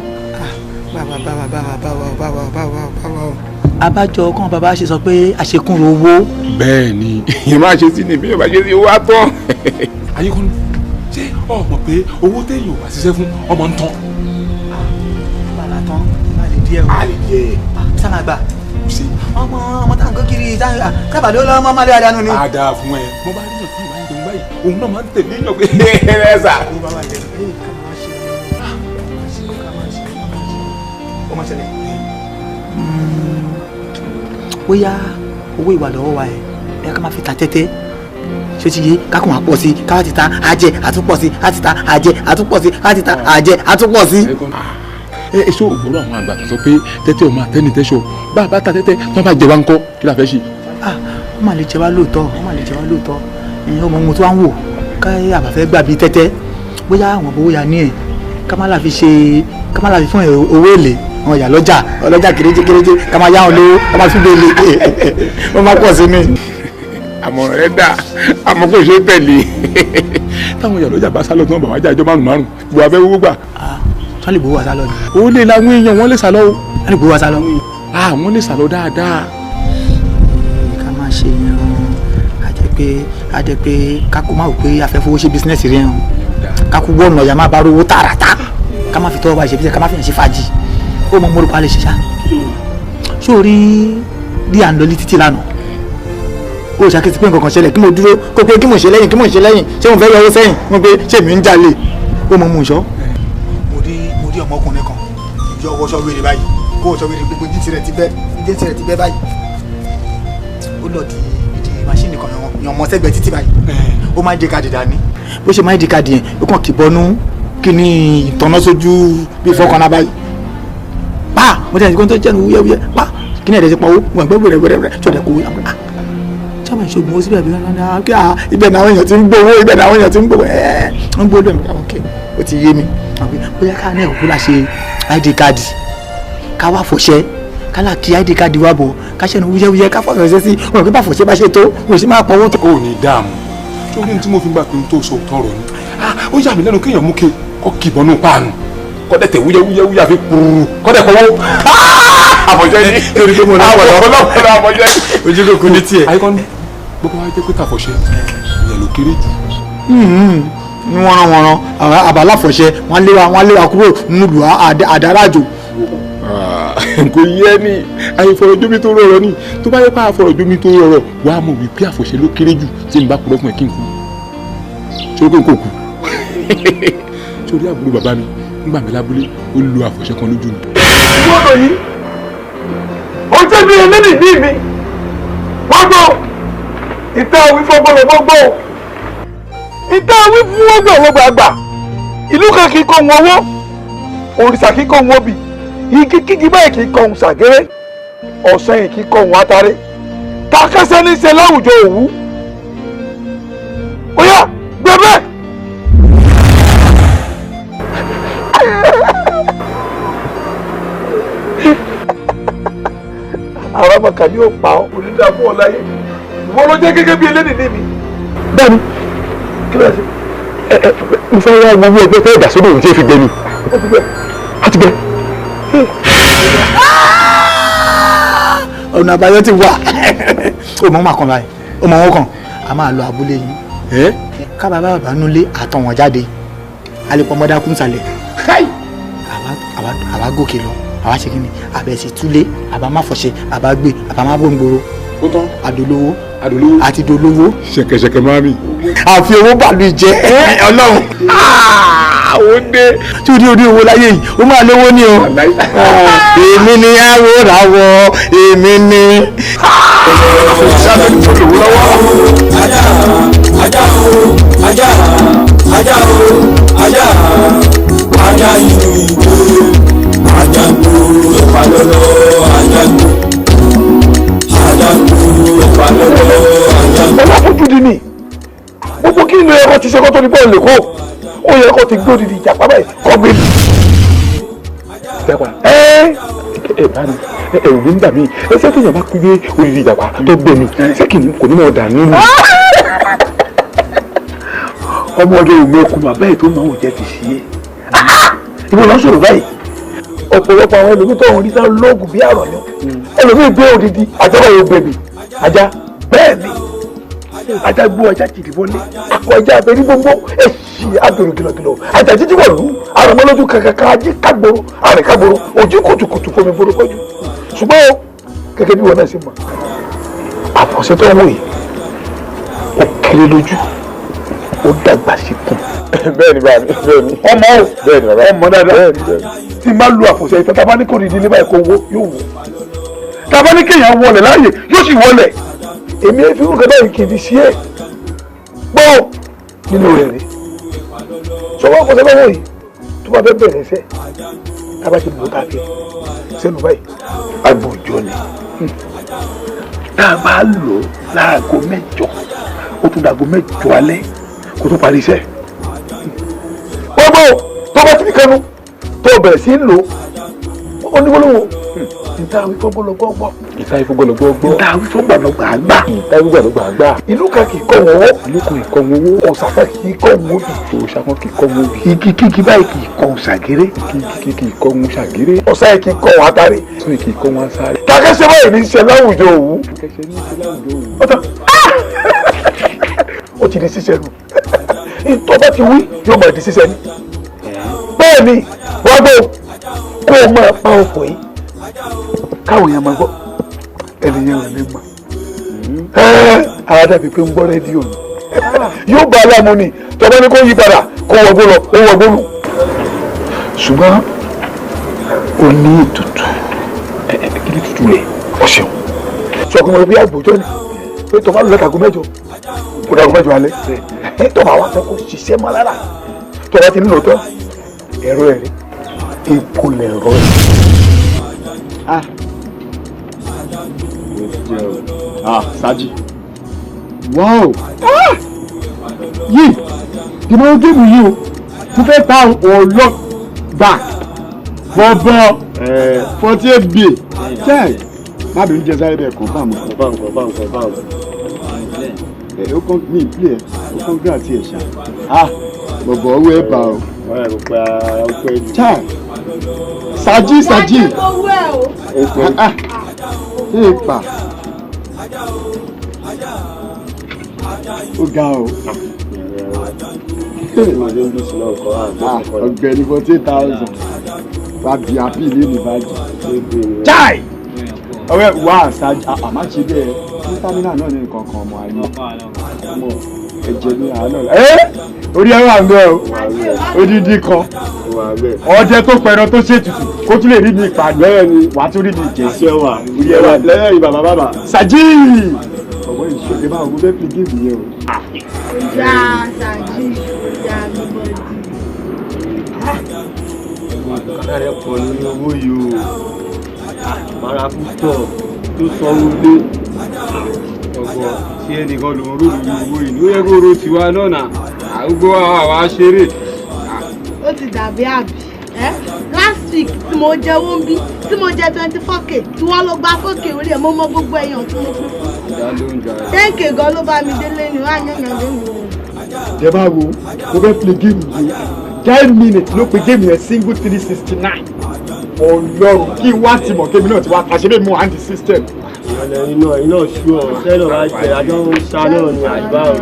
[SPEAKER 11] Báwa báwa báwa báwa báwa báwa báwa. Abájọ kan bàbá ṣe sọ pé àṣekún owó.
[SPEAKER 9] Bẹ́ẹ̀ ni, ìyẹn máa ṣe sí ni, bí èèyàn bá ṣe sí, owó á tán. Ayékúnú, ṣé o mọ̀ pé owó téèyàn ò bá ṣiṣẹ́ fún ọmọ ń tán?
[SPEAKER 11] Bàbá tán, bá lè díẹ̀ o.
[SPEAKER 9] A lè díẹ̀.
[SPEAKER 11] Sábà gbà. Ọmọ ọmọ tá à ń kó kiri sábà ló lọ́ mọ́ lé àdánù ni.
[SPEAKER 9] A dáa fún ẹ. Mo bá rí yàn kí ìwà ń jẹun báyìí, òun náà máa ń tẹ̀lé yàn pé ẹ sà.
[SPEAKER 11] Bóyá owó ìwà lọ́wọ́ wa, ẹ̀ ká máa fi ta tẹ́tẹ́, ṣé ti yé? Ká kàn wá pọ̀ sí, ká wá ti ta àjẹ àtúpọ̀ sí, á ti ta àjẹ àtúpọ̀ sí, á ti ta àjẹ àtúpọ̀ sí.
[SPEAKER 9] Ẹ ṣó ògbóró àwọn àgbà tó sọ pé tẹ́tẹ́ ọmọ àtẹnitẹ́sọ, bá a bá ta tẹ́tẹ́ tí wọ́n bá jẹ wá ń kọ́, kí la fẹ́ ṣe.
[SPEAKER 11] Wọ́n máa lè jẹ wá lóòótọ́, wọ́n máa lè jẹ wá lóòótọ́. Ìyẹn ọmọ ohun tó wá ń wò ká àbàfẹ́ gbà bíi tẹ́tẹ́, bóyá àwọn owó ya ní ẹ̀ ká má la fi ṣe, ká má la fi fún owó èlé àwọn ìyá lọ́jà, ọlọ́jà kéréje kéréje, ká máa yá wọn lówó, ká máa fi bèèlè, wọ́n máa pọ̀ sí mi.
[SPEAKER 9] Àmọ̀ràn rẹ dà, àmọ́ kò ṣe é tẹ̀lé. Táwọn ìyá lọ́jà bá sálọ tí wọ́n bá wájà ìjọ márùn márùn gbọ́ abẹ́ wúwú gbà.
[SPEAKER 11] Wọ́n lè gbowó wa sálọ ni.
[SPEAKER 9] Ó lè làwọn èèyàn, wọ́n lè sálọ o.
[SPEAKER 11] Wọ́n lè gbowó wa sálọ.
[SPEAKER 9] Wọ́n lè sálọ dáadáa.
[SPEAKER 11] Ká máa ṣe yẹn, a jẹ́ pé kákó má wò pé a fẹ́ fowó ṣe bísínẹ́sì rẹ̀ hàn, kákó wọ̀nà ọ̀yà má bá rówó tààràtà, ká má fi tọ́wọ́ bá ṣe bísínẹ́sì, ká má fi hàn ṣe fàájì. Ó mọ mórúkọ alẹ́ ṣiṣá sórí bí à ń lọ ní títì lánàá, ó ṣàkíyèsí pé nǹkan kan ṣẹlẹ̀, kí mo dúró kó pé kí mo ṣe lẹ́yìn, kí mo ṣe lẹ́yìn, ṣé mo fẹ́ yọ owó sẹ́yìn, mo pé ṣé mi ń jalè? Ó mọ mú un ṣọ́. Mo rí ọmọkùnrin kan ìjọ wọṣọ wèrè báyìí, kó wọṣọ wèrè, gbogbo jíǹsì rẹ̀ ti bẹ́, jíǹsì rẹ̀ ti bẹ́ báyìí. Ó lọ di ìdí máṣíìnì kan yan ọmọ sẹ́gbẹ̀ẹ́ títì báyìí, ó máa ń di káàdì dání. Bó ṣe máa ń di káàdì yẹn, ó kàn kì bọnú kí ni ìtọ́nà sójú bí fọkànnà báyìí, pa mo tẹ̀sí kó tó jẹ́nu wúyẹ́wúyẹ́, pa kí ni ẹ̀dẹ̀ ti pawó wọn gbẹ́ wẹ̀rẹ̀wẹ̀rẹ̀ tí ọ̀dẹ̀ kò wí àwọn ah sábà ìṣògùn ó síbẹ̀ bí wọn kí ah ibẹ̀ náà àwọn èèyàn ti ń gbowó, ibẹ̀ náà àwọn èèyàn ti ń gbowó, ẹ̀ ń gbowó lónìí. Ok, ó ti yé mi. Bóyá ká náà kúkú la ṣe id card, ká wá fọṣẹ, ká là kí id card wá bọ̀, ká ṣẹ́nu wúyẹ́wúyẹ́, ká fọṣẹ sí wọn kí bá fọṣẹ bá ṣe tó wọn sì máa pọwọ́ tó.
[SPEAKER 9] Ó ní dààmú sórí tí mo fi gbà pé n tó sọ tọrọ ni ó yà mí lẹ́nu kéèyàn mú ke kọ́ kìbọnú páànù kọ́dẹ̀ tẹ̀ wúyẹ́wúyẹ́ wúyẹ́ àfi kúrú kọ́dẹ̀ kọ́wọ́. Àfọ̀ṣẹ ni.
[SPEAKER 17] Torí pé mo lọ pọ̀
[SPEAKER 9] lọ́pọ̀lọpọ̀ àfọ̀ṣẹ ni.
[SPEAKER 17] Ojú kò kú ní tiẹ̀.
[SPEAKER 9] Àyíkọ́ ni gbogbo wa jẹ́ pé tàfọ̀ṣẹ ìyẹn ló kéré jù.
[SPEAKER 8] Ní wọ́nranwọ̀nran àwọn àbáláfọ̀ṣẹ wọ́n lé wa kúrò nílùú àdárájò.
[SPEAKER 9] Kò yẹ ni àìfọ̀rọ̀jomi tó rọrọ̀ ni tó bá yẹ pé àfọ̀rọ̀jomi tó rọrọ̀ wàá mọ̀ wípé àfọ̀ṣẹ ló kéré jù tí n bá purọ́ fún ẹ kí n kú. Ṣé o kò kú? Sórí àbúrò bàbá mi ńgbà mi lábúlé ó lo àfọ̀ṣẹ kan lójú mi.
[SPEAKER 4] Gbọ́dọ̀ yìí ó jẹ́ bí eléyìí ní mi wọ́n gbọ́ ìta wí fọ́gbọ́n gbọ́ ìta wí fún ọgbọ̀n gbàgbà ìlú kan kì í kọ́ wọn owó òrìṣà kì í kọ́ wọn obì igi kígi báyìí kì í kọ́ ohun ṣàgéré ọ̀sán yìí kì í kọ́ ohun atare takẹ́sẹ́ ní í ṣe láwùjọ òwú ó yá gbẹbẹ́. Àwọn ọmọ kan yóò pa ọ́ onídàá fún ọ láyé ìwọ ló jẹ́ gẹ́gẹ́ bí eléyìí ní mi.
[SPEAKER 9] Bẹ́ẹ̀ni
[SPEAKER 4] kí ló ṣe.
[SPEAKER 9] Ẹ mo fẹ́ wá owó ẹgbẹ́ fẹ́ dà sódò òun tí ẹ fi gbẹ ni.
[SPEAKER 4] Ó ti gbẹ.
[SPEAKER 9] Á ti gbẹ.
[SPEAKER 8] Ọ̀nà àbáyọ ti wà. Ó mọ̀ máa kàn báyìí, ó mọ̀ wọ́n kàn, a máa lọ abúlé yín. Ká bàbá bàbá nulẹ̀ àtọ̀ wọn jáde, a lè pọ̀ mọ́dá kún sàlẹ̀. Àwa gòkè lọ, àwa ṣe kíni, àbẹ̀ sì túlé, àbá má fọṣẹ, àbá gbé, àbá má gbòǹgbòrò.
[SPEAKER 9] Ó tán.
[SPEAKER 8] Àdolówó.
[SPEAKER 9] Àdolówó.
[SPEAKER 8] Àti dolówó.
[SPEAKER 9] Ṣẹ̀kẹ̀ṣẹ̀kẹ̀ máa mi.
[SPEAKER 8] Àfi owó bàlú jẹ Ọlọ́run.
[SPEAKER 9] Ó dé.
[SPEAKER 8] Tí o ní orí owó láyé yìí, ó máa lówó ní o. Èmi ni àwòràwọ̀, èmi ni.
[SPEAKER 2] Ajá ajá o ajá ajá o ajá ajá inú igbó ajá gbòòrò ẹ̀pà lọ́lọ́ ajá gbò ajá gbòòrò ẹ̀pà lọ́lọ́ ajá gbò.
[SPEAKER 4] Ọlọ́fojúdi ni gbogbo kí ni ẹ̀kọ́ ti ṣe kó tó ní bọ́ọ̀lù kó ó yẹ kó ti gbó didi ìjàpá báyìí kọ́ gbé mi.
[SPEAKER 9] Ìjàpá ẹ ẹ bá mi ẹ̀rù mi ń bà mí ẹ ṣé téèyàn bá kú gbé odidi ìjàpá tó gbé mi ṣé kì í kò ní mọ̀ dà nínú.
[SPEAKER 4] Ọmọ ọdẹ òun ẹkùn bàbá ẹ̀ tó máa ń jẹ́ ti ṣe é ìwọ lọ sọ̀rọ̀ báyìí ọ̀pọ̀lọpọ̀ àwọn ẹlòmíì tó ń rí sáà lóògùn bí àrọ̀ yẹn ẹlòmíì gbé odidi ajá báyìí ó gbé mi ajá bẹ́ẹ̀ ni ajá gbó ajá jìdí wọlé akọ ajá abẹ ní gbogbo èsì abẹrù kìlọ̀kìlọ̀ ajá jíjí wọ̀lú àrùnmọ́lójú kankan ajé kágboro àrìn kágboro ojú kùtùkùtù fomi boro kọjú ṣùgbọ́n o gẹ́gẹ́ bí wọn náà ṣe mọ̀ àfọ̀ṣẹ tó ń wò yìí ó kéré lójú ó dàgbà sí kùn.
[SPEAKER 9] Bẹ́ẹ̀ni bàbá mi bẹ́ẹ̀ni.
[SPEAKER 4] Ọmọ o
[SPEAKER 9] bẹ́ẹ̀ni bàbá
[SPEAKER 4] ọmọ dáadáa tí n bá lu àfọ̀ṣẹ ìfẹ́ tá a bá ní kò ní ìdílé báyìí kó wó yóò wó tá a bá ní kéèyàn wọlé láàyè yóò sì wọlé èmi ẹ fi rúkẹ báyìí kì í fi ṣe é gbọ́ nínú rẹ̀ rí sọwọ́ àfọ̀ṣẹ lọ́wọ́ yìí tó bá fẹ́ bẹ̀rẹ̀ iṣẹ́ tá a bá ti lò tá a fi sẹ́nu báyìí agbójọ ni tá a bá lò láago 8 ó tún dàgó 8 alẹ́ kó tó parí iṣẹ́ gbogbo tó bá ti fi kẹnu tó bẹ̀rẹ̀ sí lò ó ní gbólóhùn ìta wí fọ́gbọ́lọgbọ́gbọ́
[SPEAKER 9] Ìta ìfọ́gbọ́lọgbọ́gbọ́.
[SPEAKER 4] Ìta wí fọ́gbọ́lọgbàgbà.
[SPEAKER 9] Ìta ìfọ́gbọ́lọgbàgbà.
[SPEAKER 4] Ìlú kan kì í kọ́ wọn owó.
[SPEAKER 9] Ìlú kan kì í kọ́ wọn owó.
[SPEAKER 4] Òòṣà kan kì í kọ́ wọn obì.
[SPEAKER 9] Òòṣà kan kì í kọ́ wọn obì.
[SPEAKER 4] Igi kígi báyìí kì í kọ́ wọn ṣàgéré.
[SPEAKER 9] Igi kígi kì í kọ́ wọn ṣàgéré.
[SPEAKER 4] Ọ̀sán yìí kì í kọ́ wọn atare.
[SPEAKER 9] Ọ̀sán yìí kì í kọ́ wọn asáré.
[SPEAKER 4] Takẹ́sẹ́ báyìí ní í ṣe láwùjọ òwú.
[SPEAKER 9] Takẹ́sẹ́ ní í ṣe láwùjọ òwú.
[SPEAKER 4] Ọ̀tọ̀ ó ti di ṣíṣe nù. Ìtọ́ bá ti wí yóò máa di ṣíṣe ni. Bẹ́ẹ̀ ni wọ́n gbọ́ kó o máa pa ọkọ̀ yìí káwọn èèyàn máa gbọ́ ẹnìyẹn ò ní mọ̀ ara dàbí pé ń gbọ́ rédíò ni yóò bá aláàmú ni tọ́ba ní kó yí padà kó wọgbó lọ ó wọgbó nù. Ṣùgbọ́n o ní ètùtù
[SPEAKER 9] kí ni ètùtù rẹ̀?
[SPEAKER 4] O ṣeun sọ pé mo bí àgbòjọ́ ni pé tọ́ba lọ látago 8 kó dàgó 8 alẹ́ tọ́ba wa fẹ́ kó ṣiṣẹ́ mọ́ lára tọ́ba ti nílò tán ẹ̀rọ ẹ̀rí epo lẹ̀rọ ẹ̀.
[SPEAKER 17] Ah, Saji.
[SPEAKER 8] Wow! Yìí, ìmọ̀ géèmù yìí o, mo fẹ́ ta ọlọ́ gbà bọ̀bọ̀ 48 b. Check! Má bínú jẹ sáré bẹ́ẹ̀ confirm.
[SPEAKER 17] Confirm, confirm, confirm.
[SPEAKER 8] Ẹ ó kàn mí ìpìlẹ̀ ó kàn gbà tí ẹ̀ ṣá. Ah, bọ̀bọ̀ owó ẹ̀ bá o.
[SPEAKER 17] Ọ̀rẹ́ kò pẹ́ ara ó pẹ́ jù.
[SPEAKER 8] Check! Saji Saji. Ìpà. Ó ga o. Ọ̀gbẹ́ni 14,000. Wà bí àbí ilé ní bájì. Chai! Ọ̀rẹ́ wà Saji àmà ṣe bẹ́ẹ̀ ní támínà náà ní nǹkan kan ọmọ ayé. Ọmọ ẹ̀jẹ̀ ní àánú. Ẹ́ orí ẹ wà ń bẹ́ o. Odidi kan. Ọdẹ tó pẹran tó ṣètùtù kó tún lè rí mi ìpàdé ẹ ni wàá tún rí mi jẹ sí ẹwà orí ẹ wà
[SPEAKER 10] lẹ́yìn bàbá bàbá.
[SPEAKER 8] Saji! Ọ̀wọ́ ìṣòro máa wọ bẹ́ẹ̀ fi géèmù yẹn o.
[SPEAKER 12] Oya Saji, oya gbọ́dọ̀.
[SPEAKER 10] Kàdá rẹ̀ pọ̀ lórí owó yìí o. Màrà púpọ̀ tó sanwó lé.
[SPEAKER 9] Ọ̀gbọ̀n ṣé ẹnìkan ló ń rò lórí owó yìí? Ó yẹ kó ro tiwa náà nà. Àgbo àwa ṣeré.
[SPEAKER 12] Ó ti dàbí àbí. Last week tí mo jẹ owó ń bí tí mo jẹ 24k tí wọ́n lọ gba 4k orí ẹ̀ mo mọ gbogbo ẹ̀yàn tí mo fi fún. 10k gan ló bá mi délé ni wọ́n á yànyàn lé mi o.
[SPEAKER 8] Jẹ́ bá wo mo fẹ́ play game yìí 10 minutes ló pe game yẹn single 369. Ọlọ́run kí wá ti mọ̀ kémi náà ti wá ta ṣe bẹ́ẹ̀ mú hand system.
[SPEAKER 10] Ìrọ̀lẹ́ iná iná ṣú ọ̀ sẹ́lọ̀ bá jẹ àjọ ń sa náà ni àìbá o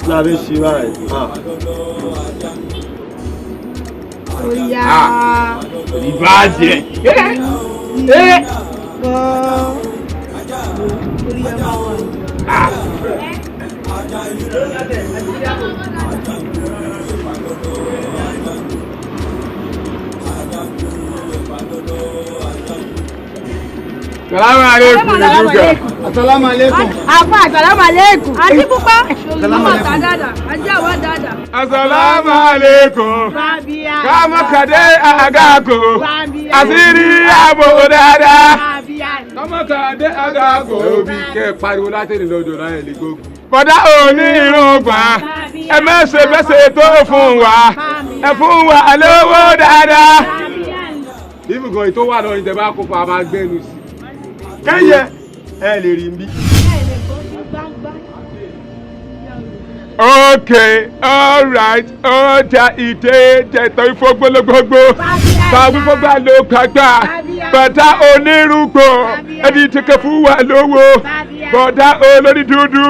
[SPEAKER 10] lábẹ́ ṣe báyìí.
[SPEAKER 12] Oya.
[SPEAKER 9] Ìbàjẹ́.
[SPEAKER 12] Orí ẹ máa wà.
[SPEAKER 9] Salamu alaikum.
[SPEAKER 8] Asalamu alaikum.
[SPEAKER 14] Afa asalamu alaikum. Àti pupa. Ọmọ ta dada. Ajé àwa dada.
[SPEAKER 9] Asalamu alaikum. Kama kade agako. Asiri abo dada. Kama kade agako. Obi kẹ́ pariwo láti ní lọ́dọ̀ láyé lè gbógun. Bọ̀dá òní irun gbà. Ẹ mẹ́sẹ̀ mẹ́sẹ̀ tó fún wa. Ẹ fún wa lówó dáadáa. Ibùgàn ètò wà lọ́yìn tẹ bá kópa máa gbẹ́nu sí.
[SPEAKER 10] Kẹ́yẹ ẹ lè rí bí.
[SPEAKER 9] Okay, all right, ọjà ìdè jẹ̀tọ̀ ìfọgbọ́lógbógbó. Fàwífọ́gbà ló gbàgbà. Bàtà onírúgbò ẹni tẹ̀kẹ̀ fún wa lówó. Bọ̀dá olórí dúdú.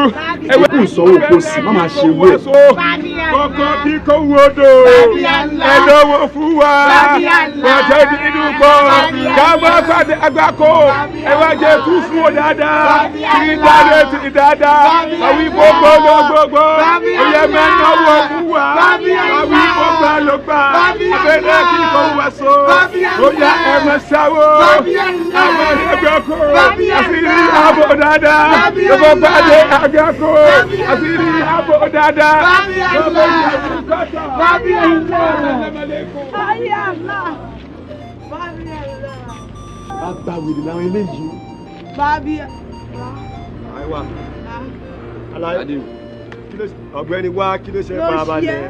[SPEAKER 8] Kò sọ́wọ́ kò sí, má máa ṣe wé.
[SPEAKER 9] Kọ́kọ́ bí kò wodò. Ẹ lówó fún wa. Bọ̀dá onírúgbò. Káwọn pàdé àgbákò. Ẹ wá jẹ kú fún ọ dáadáa. Kí dáadé ti dáadáa. Fàwífọ́gbọ́lógbógbó. Oyè mẹ́náwó fún wa. Fàwífọ́gbà ló gbà. Abẹ́rẹ́ kí kò wá so. Oyè ẹ̀mẹ̀ sáwó. Àwọn ẹgbẹ́ kò. Àṣírí àbò dáadáa. Gbogbo pàdé àgbákò. Àṣírí àbò dáadáa. Gbogbo ìyàwó kọ́tà.
[SPEAKER 8] Bàbá wèrè làwọn eléyìí o.
[SPEAKER 12] Bàbí.
[SPEAKER 10] Àìwá. Aláyé. Ọ̀gbẹ́ni wá kí ló ṣe farabalẹ̀.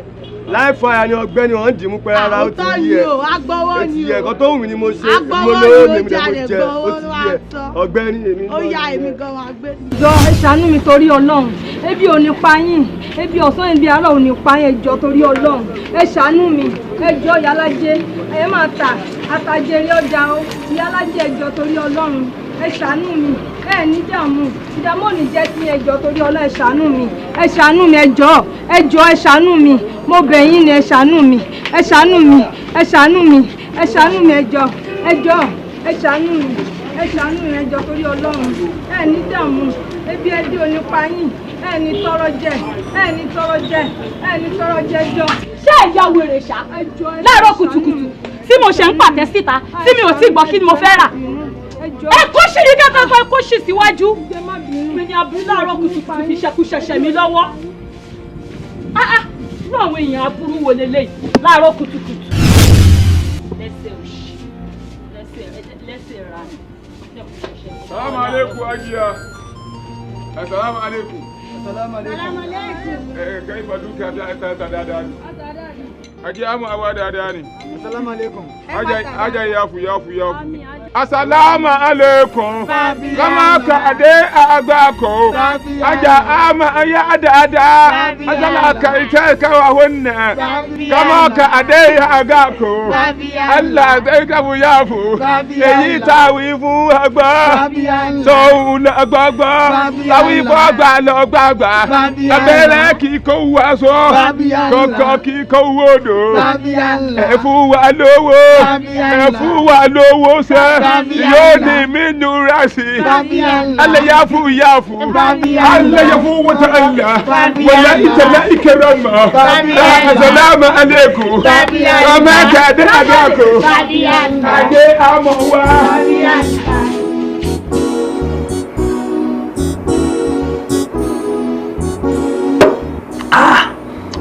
[SPEAKER 10] Láì fàyà ni ọ̀gbẹ́ni wọn ń dìímú pé ara ó ti yẹ.
[SPEAKER 12] Agbọ́wọ́ ni o.
[SPEAKER 10] Ẹ̀kọ́ tó wù mí ni mo ṣe. Mo lówó mi mo jẹ ó ti yẹ. Ọ̀gbẹ́ni èmi.
[SPEAKER 12] Ó yá èmi gan wa gbé.
[SPEAKER 14] Jọ ẹ ṣàánú mi torí Ọlọ́run. Ebi ò ní pa yín. Ebi ọ̀sán ebi àárọ̀ ò ní pa yín. Ẹ jọ̀ọ́ torí Ọlọ́run. Ẹ ṣàánú mi. Ẹ jọ̀ọ́ ìyálájé. Ẹ máa tà àtàjèrè ọjà o. Ìyálájé ẹ jọ̀ọ́ torí Ọlọ́run. Ẹ ṣàánú mi. Ẹ ní dààmú. Ìdààmú ò ní jẹ́ sí ẹ jọ̀ọ́ torí Ọlọ́run. Ẹ ṣàánú mi. Ẹ ṣàánú mi ẹ jọ̀ọ́. Ẹ jọ̀ọ́ ẹ ṣàánú mi. Mo bẹ̀ yín ni ẹ ṣàánú mi. Ẹ ṣàánú mi. Ẹ ṣàánú mi. Ẹ ṣàánú mi ẹ jọ̀ọ́. Ẹ jọ̀ọ́ ẹ ṣàánú mi. Ẹ ṣàánú mi ẹ jọ̀ọ́ torí Ọlọ́run. Ẹ ní dààmú. Ebi ẹbí ò ní pa yín. Ẹ ní tọrọ jẹ. Ẹ ní tọrọ jẹ. Ẹ ní tọrọ jẹ jọ.
[SPEAKER 21] Ṣé ìyá wèrè ṣá? Láàárọ̀ kùtùkùtù tí mo ṣe ń pàtẹ síta tí mi ò tí gbọ́ kí ni mo fẹ́ rà. Ẹ kó ṣì ní kankan ẹ kó ṣì síwájú. Mi ni aburú láàárọ̀ kùtùkùtù fi ṣẹkúṣẹṣẹ mi lọ́wọ́. Irú àwọn èèyàn aburú wo leléyìí láàárọ̀ kùtùkùtù. Lẹ́sẹ̀ òṣì lẹ́sẹ̀ ra ni.
[SPEAKER 9] Salamu alaikum ajiya. Assalamu alaikum.
[SPEAKER 8] Assalamu
[SPEAKER 12] alaikum.
[SPEAKER 9] Kai fa duka ta dáadáa ni. Ajiya mu awa dáadáa ni.
[SPEAKER 8] Assalamu alaikum.
[SPEAKER 9] Aja yafu yafu yafu. Asalaamu alaikum. Kama ka ade agbako. Aja ama ya dada. Asala ka ita ka wa hunna. Kama ka ade agako. Allah zai ka bu yafu. Èyí tá wí fún àgbà. Sọ la gbagba. Tá wí fún àgbà lọ gbagba. Abẹ́rẹ́ kí kó wá sọ. Kọ̀kọ́ kí kó wodò. Ẹ fún wa lówó. Ẹ fún wa lówó sẹ́. Yóò ní mí nura sí. Allah ya fu ya fu. Allah ya fu wata Allah. Wala ita la ikrama. Assalamu alaikum. Kama ka da adako. Ade amowa.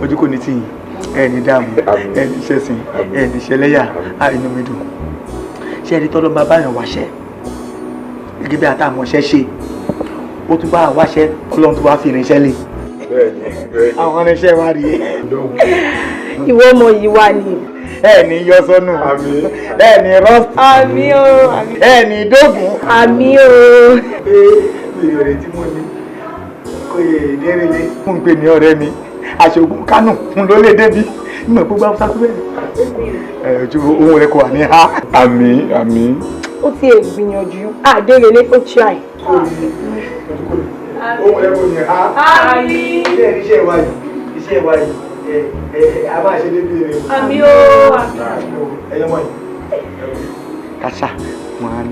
[SPEAKER 11] Ojú kò ní tì yín, ẹ ní dààmú, ẹ ní ṣẹ̀sín, ẹ ní ṣẹlẹ́yà, inú mi dùn. Ṣé ẹni tọ́lọ́ máa báyàn wáṣẹ́ gẹ́gẹ́ bí àtàmọ̀ṣẹ́ ṣe, ó tún bá wáṣẹ́, Ọlọ́run tó wá fi irinṣẹ́ lé. Àwọn irinṣẹ́ wa rèé.
[SPEAKER 14] Ìwọ ọmọ yìí wà ní.
[SPEAKER 11] Ẹ ní yọ sọnù, ẹ ní rọ́ọ̀sì,
[SPEAKER 14] àmín o,
[SPEAKER 11] ẹ ní dógùn,
[SPEAKER 14] àmín o.
[SPEAKER 11] Mi ò retí mo ní kó yẹ ìdérelé. Mo ń pè ní ọ̀rẹ́ mi àṣeògùn Kánò ń ló lè débi ìmọ̀ gbogbo Haúsá tó bẹ̀rẹ̀ ojú ohun rẹ̀ kò wà ní ha.
[SPEAKER 9] Àmín àmín.
[SPEAKER 14] Ó ti ẹ̀ gbìyànjú àdérelé ó try.
[SPEAKER 11] Ohun rẹ̀ kò ní ha.
[SPEAKER 14] Àmín.
[SPEAKER 11] Iṣẹ́ ìwà yìí iṣẹ́ ìwà yìí a máa ṣe débi rẹ̀.
[SPEAKER 14] Àmín o.
[SPEAKER 11] Ẹyọ mọ̀ yìí. Kàṣà wọn á ní.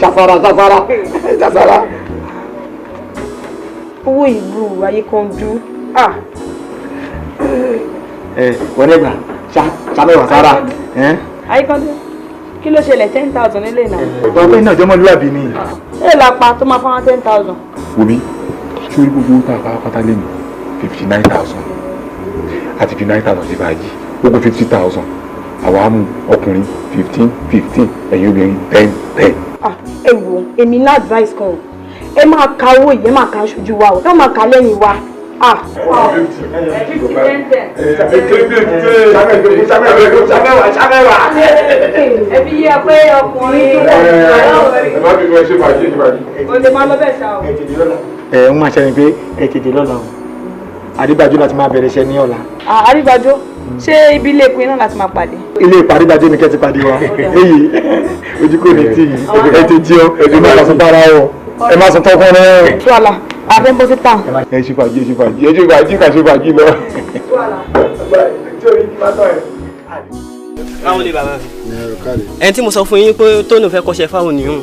[SPEAKER 11] Ṣàfàrà ṣàfàrà ṣàfàrà.
[SPEAKER 14] Owó ìlú ayékanjú.
[SPEAKER 11] Wọ́n ní ẹgbàá ṣàmẹ́wàá sára.
[SPEAKER 14] Ayékanjú, kí ló ṣẹlẹ̀ 10,000 nílé náà?
[SPEAKER 11] Bàbá iná ìjọmọlúwàbí ni.
[SPEAKER 14] Ẹ lápá tó máa fáwọn 10,000.
[SPEAKER 9] Wòmí, sórí gbogbo owó tá a pátá lé ní 59,000 àti 59,000 sí fàájì, ó kún 50,000. Àwa mú ọkùnrin 15 15, ẹ̀yin obìnrin 10 10.
[SPEAKER 14] Ẹ wo, èmi ní advice kan, ẹ máa ka owó yìí, ẹ máa ka aṣojú wa o, ẹ máa ka lẹ́yìn wa. 50 10 10. Ẹbí yẹ pé ọkùnrin.
[SPEAKER 9] Ẹ má bínú, ẹ ṣe fàájì, ẹ ṣe fàájì.
[SPEAKER 14] O lè máa lọ bẹ́ẹ̀ ṣá o.
[SPEAKER 11] Ẹ ń máa ṣe ni pé ẹ tètè lọ́la o, Àdìgbàjọ láti máa bẹ̀rẹ̀ iṣẹ́ ní ọ̀la.
[SPEAKER 14] Àdìgbàjọ, ṣé ibi ilé ìpín náà láti máa pàdé?
[SPEAKER 11] Ilé ìpàdé gbàjọ ni kẹ́ ti pàdé wa. Èyí ojú kò ní tì yín, ẹ ti jí o, ẹ má sùn para o, ẹ má sùn tọkàn náà.
[SPEAKER 14] Tuala, a fẹ́ bọ́ sí town.
[SPEAKER 9] Ẹ ṣe fàájì, ẹ ṣe fàájì, ẹ ṣe fàájì, kà ṣe fàájì lọ.
[SPEAKER 19] Báwo ni bàbá mi? Ẹni tí mo sọ fún yín pé Tóní fẹ́ kọ́ṣẹ́ fáwọn nìyún.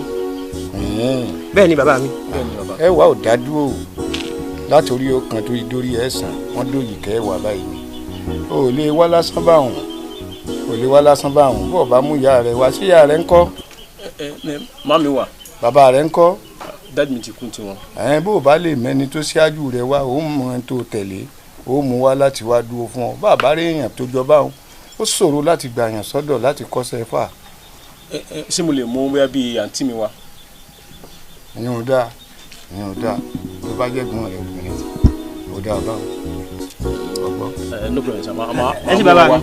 [SPEAKER 19] Bẹ́ẹ̀ ni bàbá mi.
[SPEAKER 6] Ẹ wà ò dá dúró látòrí ọkàn tó dórí ẹ̀sán wọ́n dòyìí kẹ́ wà báyìí ni. O ò lè wá lásán báwọn, o lè wá lásán báwọn, bó o bá mú ìyá rẹ wá, sí ìyá rẹ ńkọ́?
[SPEAKER 7] Mami wà.
[SPEAKER 6] Bàbá rẹ ńkọ́?
[SPEAKER 7] Dáàdì mi ti kú tiwọn.
[SPEAKER 6] Ẹ̀ẹ́n, bó o bá lè mẹ́ni tó ṣáájú rẹ wá, ó mọ ẹni tó tẹ̀lé, ó mú wá láti wá dúró fún ọ. Bàbá rẹ èèyàn tó jọ báwọn, ó ṣòro láti gbàyàn sọ́dọ̀ láti kọ́ṣẹ́ fà.
[SPEAKER 7] Ṣé mo lè mú bóyá bíi àǹtí mi wá?
[SPEAKER 6] Ìyẹn ò dáa, ìyẹn ò dáa, tó bá jẹ́ gbọ́n rẹ obìnrin, ò dáa báwọn.
[SPEAKER 7] No problem, sir.
[SPEAKER 19] Ẹ ṣé bàbá mi.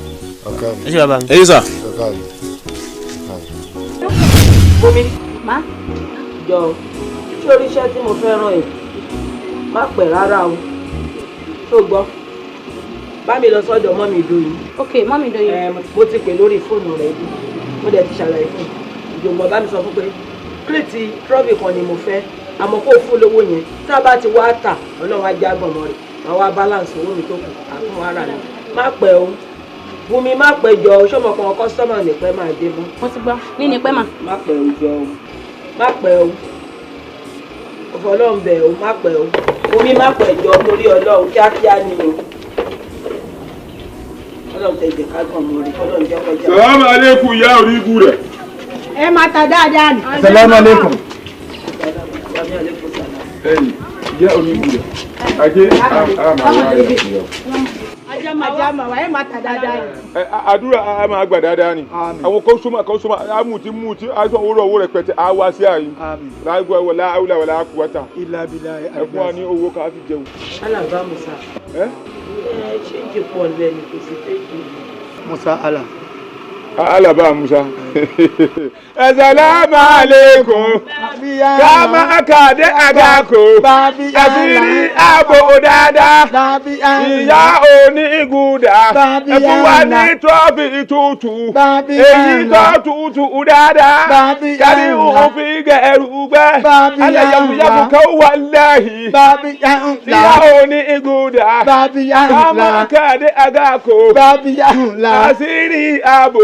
[SPEAKER 19] Ẹ ṣé bàbá mi.
[SPEAKER 7] Ẹ ṣé sir.
[SPEAKER 15] Bùnmi.
[SPEAKER 14] Má.
[SPEAKER 15] Jọ, ṣé orí iṣẹ́ tí mo fẹ́ rán ẹ? Má pẹ́ rárá o. Ṣó gbọ́? Bá mi lọ sọ́dọ̀ mọ́mì Ìdòyìn.
[SPEAKER 14] Ok, mọ́mì Ìdòyìn.
[SPEAKER 15] Mo ti pè lórí fóònù rẹ̀ bí. Mo dẹ̀ ti ṣàlàyé fún un. Ìjọba bá mi sọ fún pé kírètì trọ́bì kan ni mo fẹ́. Àmọ́ kó fún lówó yẹn. Tá a bá ti wá tà, Ọlọ́run á já gbọ̀mọ́ rẹ̀. Màá wá balance owó mi tó kù àtún ara mi. Má pẹ́ o. Bùnmi má pẹ́ jọ o, ṣọmọ kan kọ́sọ́mà ní pẹ́ máa dé mọ́.
[SPEAKER 14] Mo ti gbọ́, ní ní pẹ́ mà.
[SPEAKER 15] Má pẹ́ o jọ o, má pẹ́ o. Ọ̀fọ̀ Ọlọ́run bẹ̀ o, má pẹ́ o. Bùnmi má pẹ́ jọ torí Ọlọ́run kíákíá ni o. Ọlọ́run tẹ ìjẹ̀ká gan mọ́ rí, Ọlọ́run jẹ́ kọjá.
[SPEAKER 9] Sàlámù aleikum ìyá orí ibu rẹ̀.
[SPEAKER 12] Ẹ máa ta dáadáa ni.
[SPEAKER 11] Sàlámù aleikum.
[SPEAKER 9] Ẹyìn ìyá orí ibu rẹ̀. Ajé àmà wá.
[SPEAKER 12] Ajá ẹ máa ta dáadáa ni.
[SPEAKER 9] Àdúrà a máa gbà dáadáa ni. Àwọn kọ́sọ́mà amúti múti aṣọ òwúrọ̀ owó rẹpẹtẹ á wá sí àyè. Láìpẹ́ wọlá àwùlà wọlá àkúwátà. Ẹ fún wa ní owó ká fi jẹun.
[SPEAKER 15] Alàbá Musa. Ẹ ṣéǹjì pọ̀ lẹ́nu kò sí ṣéǹjì.
[SPEAKER 11] Musa Allah.
[SPEAKER 9] Allah bá Musa. Assalamu alaikum. Kama akade agako. Àṣírí ààbò dáadáa. Ìyá onígùdà. Ẹ fún wa ní trọ́fì tútù. Èyí tó tútù dáadáa. Kárí òfin gẹ̀ẹ́rù gbẹ́. Alẹ́ yàgùyàgù kan wà lẹ́yìn. Ìyá onígùdà. Kama akade agako. Àṣírí ààbò.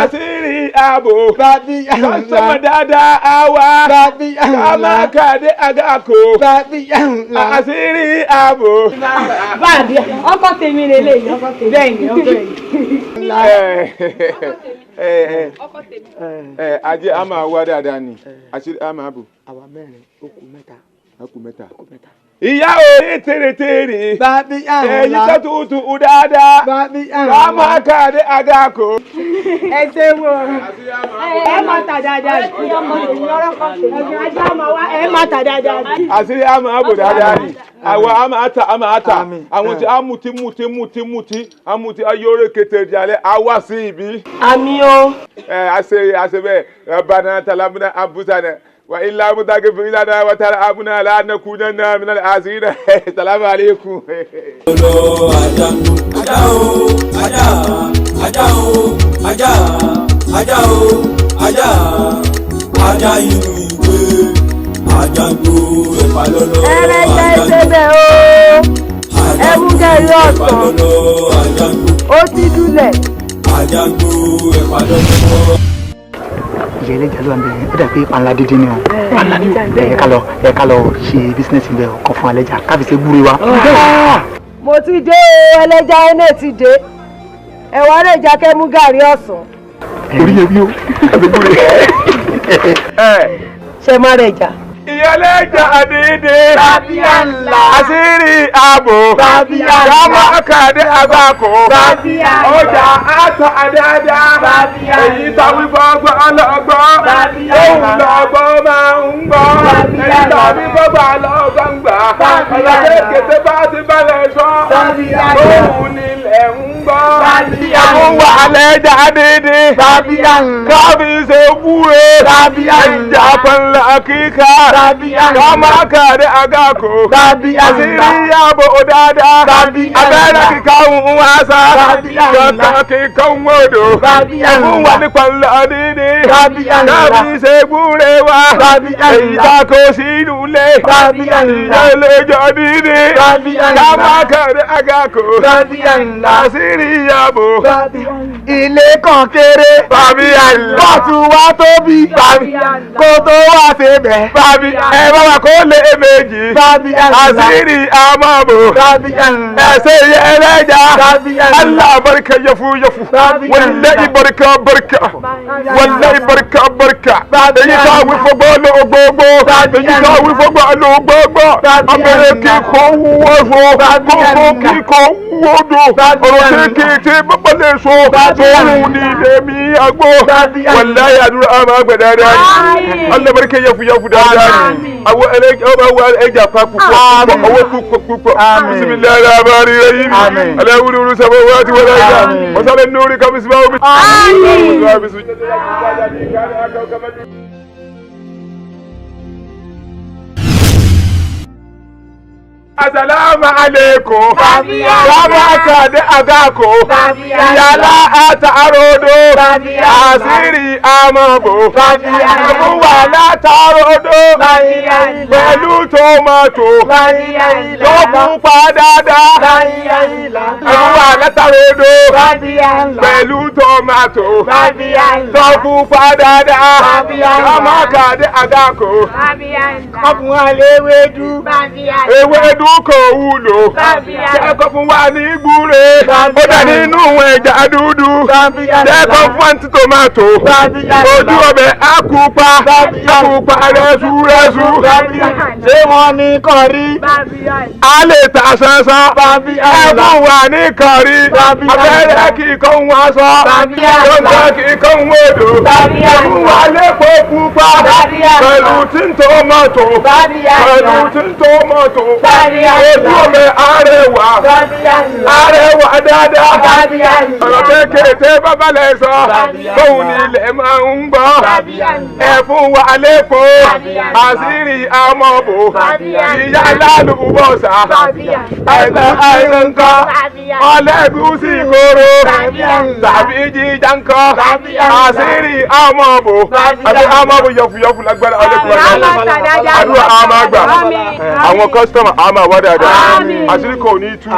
[SPEAKER 9] Àṣírí ààbò. Kọ́sọ́mọ̀ dáadáa àwa. Kama kade agako. Àṣírí ààbò.
[SPEAKER 21] Báàbí ọkọ tèmi lélẹ́yìí ọkọ tèmi. Bẹ́ẹ̀ni ọkọ yìí.
[SPEAKER 9] Ajé a máa wá dáadáa ni àṣírí a máa bò.
[SPEAKER 11] Àwa mẹ́rin ó kù mẹ́ta.
[SPEAKER 9] Ó kù mẹ́ta. Ìyá òní tèrètèrè. Èyí tó tutù dáadáa. Kama kade agako.
[SPEAKER 21] Ẹ ṣe wo ẹ máa tà dáadáa. Ẹ máa tà dáadáa.
[SPEAKER 9] Àṣírí a máa bò dáadáa ni. Àwa a máa tà a máa tà. Àwọn tí a mutí mutí mutí mutí a mutí ayọ̀rẹ́ kété jalè a wá sí ibi.
[SPEAKER 15] Àmín o.
[SPEAKER 9] Ẹ a ṣe bẹ́ẹ̀ Rabbana talamuna abusana. Wa illa mutagfir lana wa tarhamna la nakunanna minal khasirin. Assalamu alaikum.
[SPEAKER 2] Ajá o, ajá, ajá o, ajá, ajá o, ajá, ajá inú ìwé, ajá gbó ẹ̀pà lọ́lọ́.
[SPEAKER 15] Ẹrẹ́jẹ ìṣẹ̀bẹ̀ o, ẹmú gẹ̀rí ọ̀sán, ó ti dúlẹ̀.
[SPEAKER 2] Ajá gbó ẹ̀pà lọ́lọ́.
[SPEAKER 11] Ìyá ẹlẹ́jà ló wà níbẹ̀ ó dà pé panla dídín ni o. Ẹ ká lọ ṣe bísínẹ́sì bẹ́ẹ̀ o, kàn fún alẹ́jà káfí ṣe gbúre wa.
[SPEAKER 15] Mo ti dé o, ẹlẹ́ja ẹnẹ́ ti dé, ẹ̀wà lè jà kẹ́ mú gàrí ọ̀sán.
[SPEAKER 11] Orí ẹbí o, káfí gbúre.
[SPEAKER 15] Ṣé má rẹ̀ jà?
[SPEAKER 9] Ìyẹlẹ́jà dídí. Àṣírí ààbò. Kama kade agako. Ọjà àtà dáadáa. Èyí táwí gbọ́gbọ́ ọlọ́gbọ́. Òun lọ́gbọ́ máa ń gbọ́. Èyí táwí gbọ́gbọ́ ọlọ́gbọ́ ń gbà. Ọ̀la kékeré bá ti balẹ̀ sọ. Òun nílẹ̀ ń gbọ́. Àwọn wà lẹ́jà dídí. Kábí ṣe wúre. Ẹja pẹ̀lú kíkà. Kama kade agako. Àṣírí ààbò dáadáa. Abẹ́rẹ́ kíkà ń wá sá. Kankan kíkà ń wòdò. Ẹ̀fún wa ní pẹ̀lú dídí. Kábí ṣe gbúre wa. Èyí tá kò sínú ilé. Ìyá dídí. Kama kade agako. Àṣírí ààbò.
[SPEAKER 8] Ilé kan kéré. Bọ́ọ̀tù wa tóbi. Kó tó wá ṣe bẹ̀.
[SPEAKER 9] Ẹ bá wa kó lé méjì. Àṣírí àmọ́bò. Ẹsẹ̀ yẹ ẹlẹ́jà. Allah barka yafu yafu. Wallahi barka barka. Wallahi barka barka. Èyí tá a wí fọgbọ́ ló gbogbo. Èyí tá a wí fọgbọ́ ló gbogbo. Abẹ́rẹ́ kíkọ́ wúwo so. Kókó kíkọ́ wúwo do. Ọ̀rọ̀ kéékèèké bọ́bọ́ lè so. Tóun ní lèmi àgbo. Wallahi àdúrà àmà gbẹ̀dáadáa ni. Allah barka yafu yafu dáadáa ni. Àwọn ẹja pa púpọ̀ owó púpọ̀ púpọ̀. Bisimilayi rahmani rahim. Aláwùrú wúru sábà wá ti wọlé ẹja. Wọ́n nuri kàmi sinmi àwọn. Assalamu alaikum. Kama kade agako. Ìyàlá àtàròdò. Àṣírí àmọ̀bò. Ẹ̀fún wà látàròdò. Pẹ̀lú tòmátò. Tó pupa dáadáa. Ẹ̀fún wà látàròdò. Pẹ̀lú tòmátò. Tó pupa dáadáa. Kama kade agako.
[SPEAKER 8] Ọkùnrin aléwédú.
[SPEAKER 9] Ewédú kò wúlò. Jẹ́kọ̀ fún wa ní gbúre. Ó dà nínú ẹja dúdú. Jẹ́kọ̀ fún wa ní tòmátò. Ojú ọbẹ̀ àkùpà. Àkùpà rẹ̀sù rẹ̀sù.
[SPEAKER 8] Ṣé wọ́n ní kọrí?
[SPEAKER 9] A lè ta sánsán. Ẹ fún wa ní kọrí. Abẹ́rẹ́ kíkọ́ ń wá sọ. Lọ́sọ̀ kíkọ́ ń wòdò. Ẹ fún wa lépo pupa. pupa pẹ̀lú tí ń tó mọ́tò pẹ̀lú tí ń tó mọ́tò ojú omi arẹwà arẹwà dáadáa ọ̀rọ̀ kéékèèké bábá lẹ̀ sọ tóun ní ilẹ̀ máa ń gbọ́ ẹ fún wa lẹ́kọ̀ọ́ àṣírí amọ̀bò ìyá alálùbọ̀sà àìsàn ńkọ́ ọlẹ́gùsì kóró tàbí jíjà ńkọ́ àṣírí amọ̀bò àti amọ̀bò yọ̀fùyọ̀fù lágbára ọlẹ́kùnrin àdúrà a máa gbà àwọn kọ́sítọ́mà a máa wá dáadáa àṣírí kò ní tú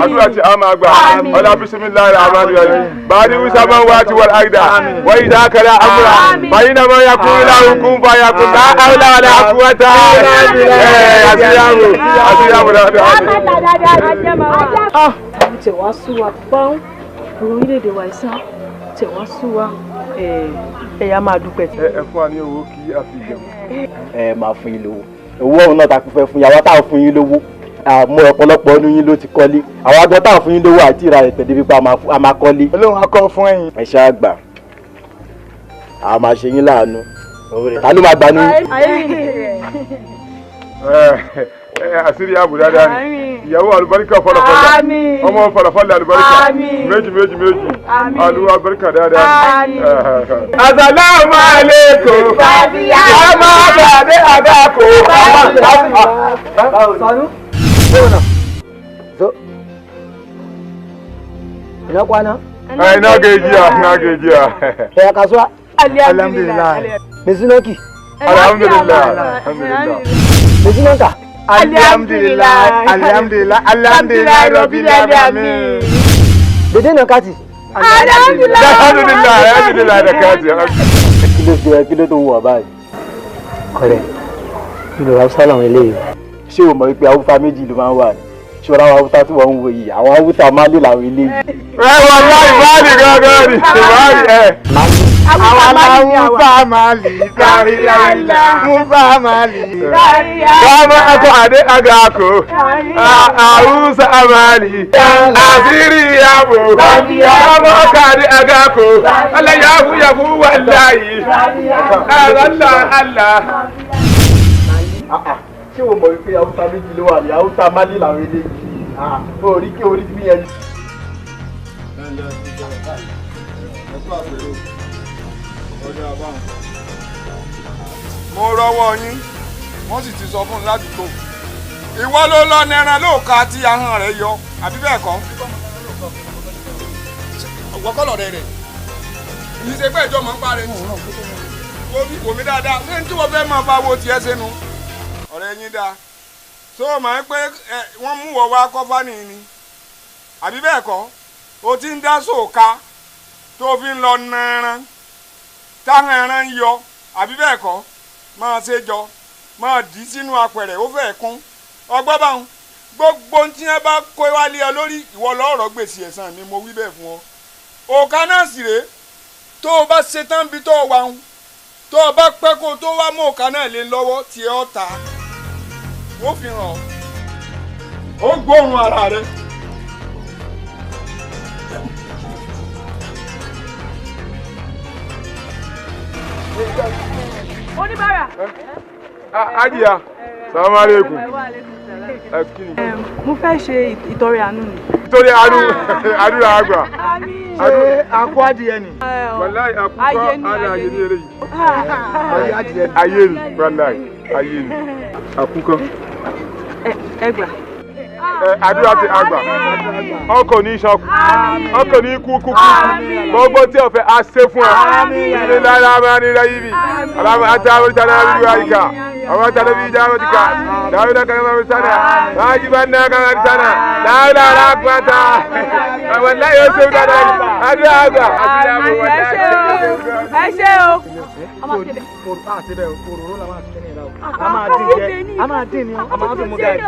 [SPEAKER 9] àdúrà tí a máa gbà ọlá bisimilayi amadu yẹn bàdí wíṣà máa ń wá ti wọlé àgídà wọ́n yìí dá kẹlẹ́ amúra bàyí náà máa yakú ilá òkun bá yakú ká àwòlá wàlá àkúwàtà àṣírí àṣírí àbúrò
[SPEAKER 21] tẹ̀ wá sú wa pọ́n orílẹ̀-èdè wa ìsá tẹ̀ wá sú wa ẹ̀yà máa dúpẹ́.
[SPEAKER 9] Ẹ fún wa ní owó kí a fi jẹun.
[SPEAKER 8] Ẹ máa fún yín lówó owó ọ̀hún náà ta kún fẹ́ fún yín àwa táwọn fún yín lówó àmọ́ ọ̀pọ̀lọpọ̀ ọdún yín ló ti kọ́lé àwa gan táwọn fún yín lówó àti ìra ẹ̀tẹ̀ débi pé a máa kọ́lé.
[SPEAKER 6] Olóhùn akọ fún ẹ̀yin.
[SPEAKER 8] Ẹ ṣáà gbà a máa ṣe yín láàánú ta ló máa gbanú.
[SPEAKER 9] Àṣírí ààbò dáadáa ni ìyàwó àlùbáríkà fọlọfọlọ ọmọ fọlọfọlọ àlùbáríkà méjì méjì méjì àlùbáríkà dáadáa ni. Asalaamu aleykum ọmọ àbàdé àdàkọ.
[SPEAKER 15] Ina kwana?
[SPEAKER 9] Ina gajiya, ina gajiya.
[SPEAKER 15] Ya kasuwa?
[SPEAKER 6] Alhamdulillah.
[SPEAKER 15] Me sunanki?
[SPEAKER 9] Alhamdulillah. Alhamdulillah.
[SPEAKER 15] Me sunanka?
[SPEAKER 6] Alhamdulillah, alhamdulillah, alhamdulillah, rabbil alamin.
[SPEAKER 15] Dede na kati.
[SPEAKER 9] Alhamdulillah, alhamdulillah, alhamdulillah da kati.
[SPEAKER 8] Kí ló ṣe kí ló tó wù wá báyìí?
[SPEAKER 1] Ọ̀rẹ́, ìlú Hausa làwọn eléyìí.
[SPEAKER 8] Ṣé o mọ̀ wípé Haúsá méjì ló máa ń wà ní? Ṣé o ráwọn Haúsá tí wọ́n ń wo yìí? Àwọn Haúsá Málì làwọn eléyìí.
[SPEAKER 9] Ẹ wà láì Málì gángan ni, Málì ẹ.
[SPEAKER 6] Àwọn Musa Mali, Sari Musa Mali.
[SPEAKER 9] Kama ako ade agako, Hausa Mali, Asiri yabo, kama ako ade agako, Allah yafu yafu wallahi, Allah Allah.
[SPEAKER 8] Ṣé o mọ̀ wípé Haúsá méjì ló wà ní Haúsá Mali làwọn eléyìí? Orí kí orí bí yẹn.
[SPEAKER 6] Mo rọwọ́ yín wọ́n sì ti sọ fún un ládùúgbò ìwọ ló lọ nẹran lóòka tí ahọ́n rẹ̀ yọ àbí bẹ́ẹ̀ kọ́ ọ̀gbọ́kọ̀lọ̀ rẹ̀ rẹ̀ kì í ṣe pé ìjọ mọ̀ ń parẹ́ wò mí dáadáa ṣé n tí wọ́n fẹ́ máa bá wo tiẹ̀ sẹ́nu ọ̀rẹ́ yín dáa tó o mọ̀ pé wọ́n mú wọ wá kọ́fà nìyí ni àbí bẹ́ẹ̀ kọ́ o ti ń dá sóòka tó o fi ń lọ nẹran táwọn ẹran ń yọ àbí bẹ́ẹ̀ kọ́ máa ṣe jọ máa dì í sínú apẹ̀rẹ̀ ó fẹ́ kún ọgbọ́n báwọn gbogbo tí wọ́n bá kó wálé ọ lórí ìwọ lọ́rọ̀ gbèsè ẹ̀san mi mo wí bẹ́ẹ̀ fún ọ. Òkà náà sì rèé tó o bá ṣe tán bí tó o wà ń tó o bá pẹ́ kó o tó wá mú òkà náà lé lọ́wọ́ tí ẹ ọ́ ta ó fi hàn ó gbóòórùn ara rẹ.
[SPEAKER 21] Oníbàárà.
[SPEAKER 9] Ajiya, salamu alaikum.
[SPEAKER 21] Mo fẹ́ ṣe ìtọrẹ àánú ni.
[SPEAKER 9] Ìtọrẹ àánú, àdúrà àgbà.
[SPEAKER 6] Ṣé akọ adìyẹ ni?
[SPEAKER 9] Wàláì àkúkọ aláyé ní eré yìí. Ayé ni, wàláì, ayé ni. Àkúkọ.
[SPEAKER 21] Ẹ gbà.
[SPEAKER 9] Àdúrà ti àgbà. Ọkọ̀ ní sọkù, ọkọ̀ ní kú kú kú. Gbogbo tí ọ̀fẹ́ a ṣe fún ẹ. Ilé lára máa ní láyé mi. Aláwọ̀ àti àwọn ìtàn náà wíwá ìkà. Àwọn ìtàn náà wíwá ìkà. Dáwọ́dá kan máa ń sánà. Máa jí bá náà kan máa ń sánà. Dáwọ́dá aláàpáta. Àwọn láyé ó ṣe ń dáadáa. Àdúrà àgbà. Àdúrà àgbà wọ́n dá.
[SPEAKER 21] Ẹ ṣé o.
[SPEAKER 11] Òróró la máa fi kẹ́ni ìlà o. A máa dín jẹ, a máa dín ni o, a máa fi mú gàrí.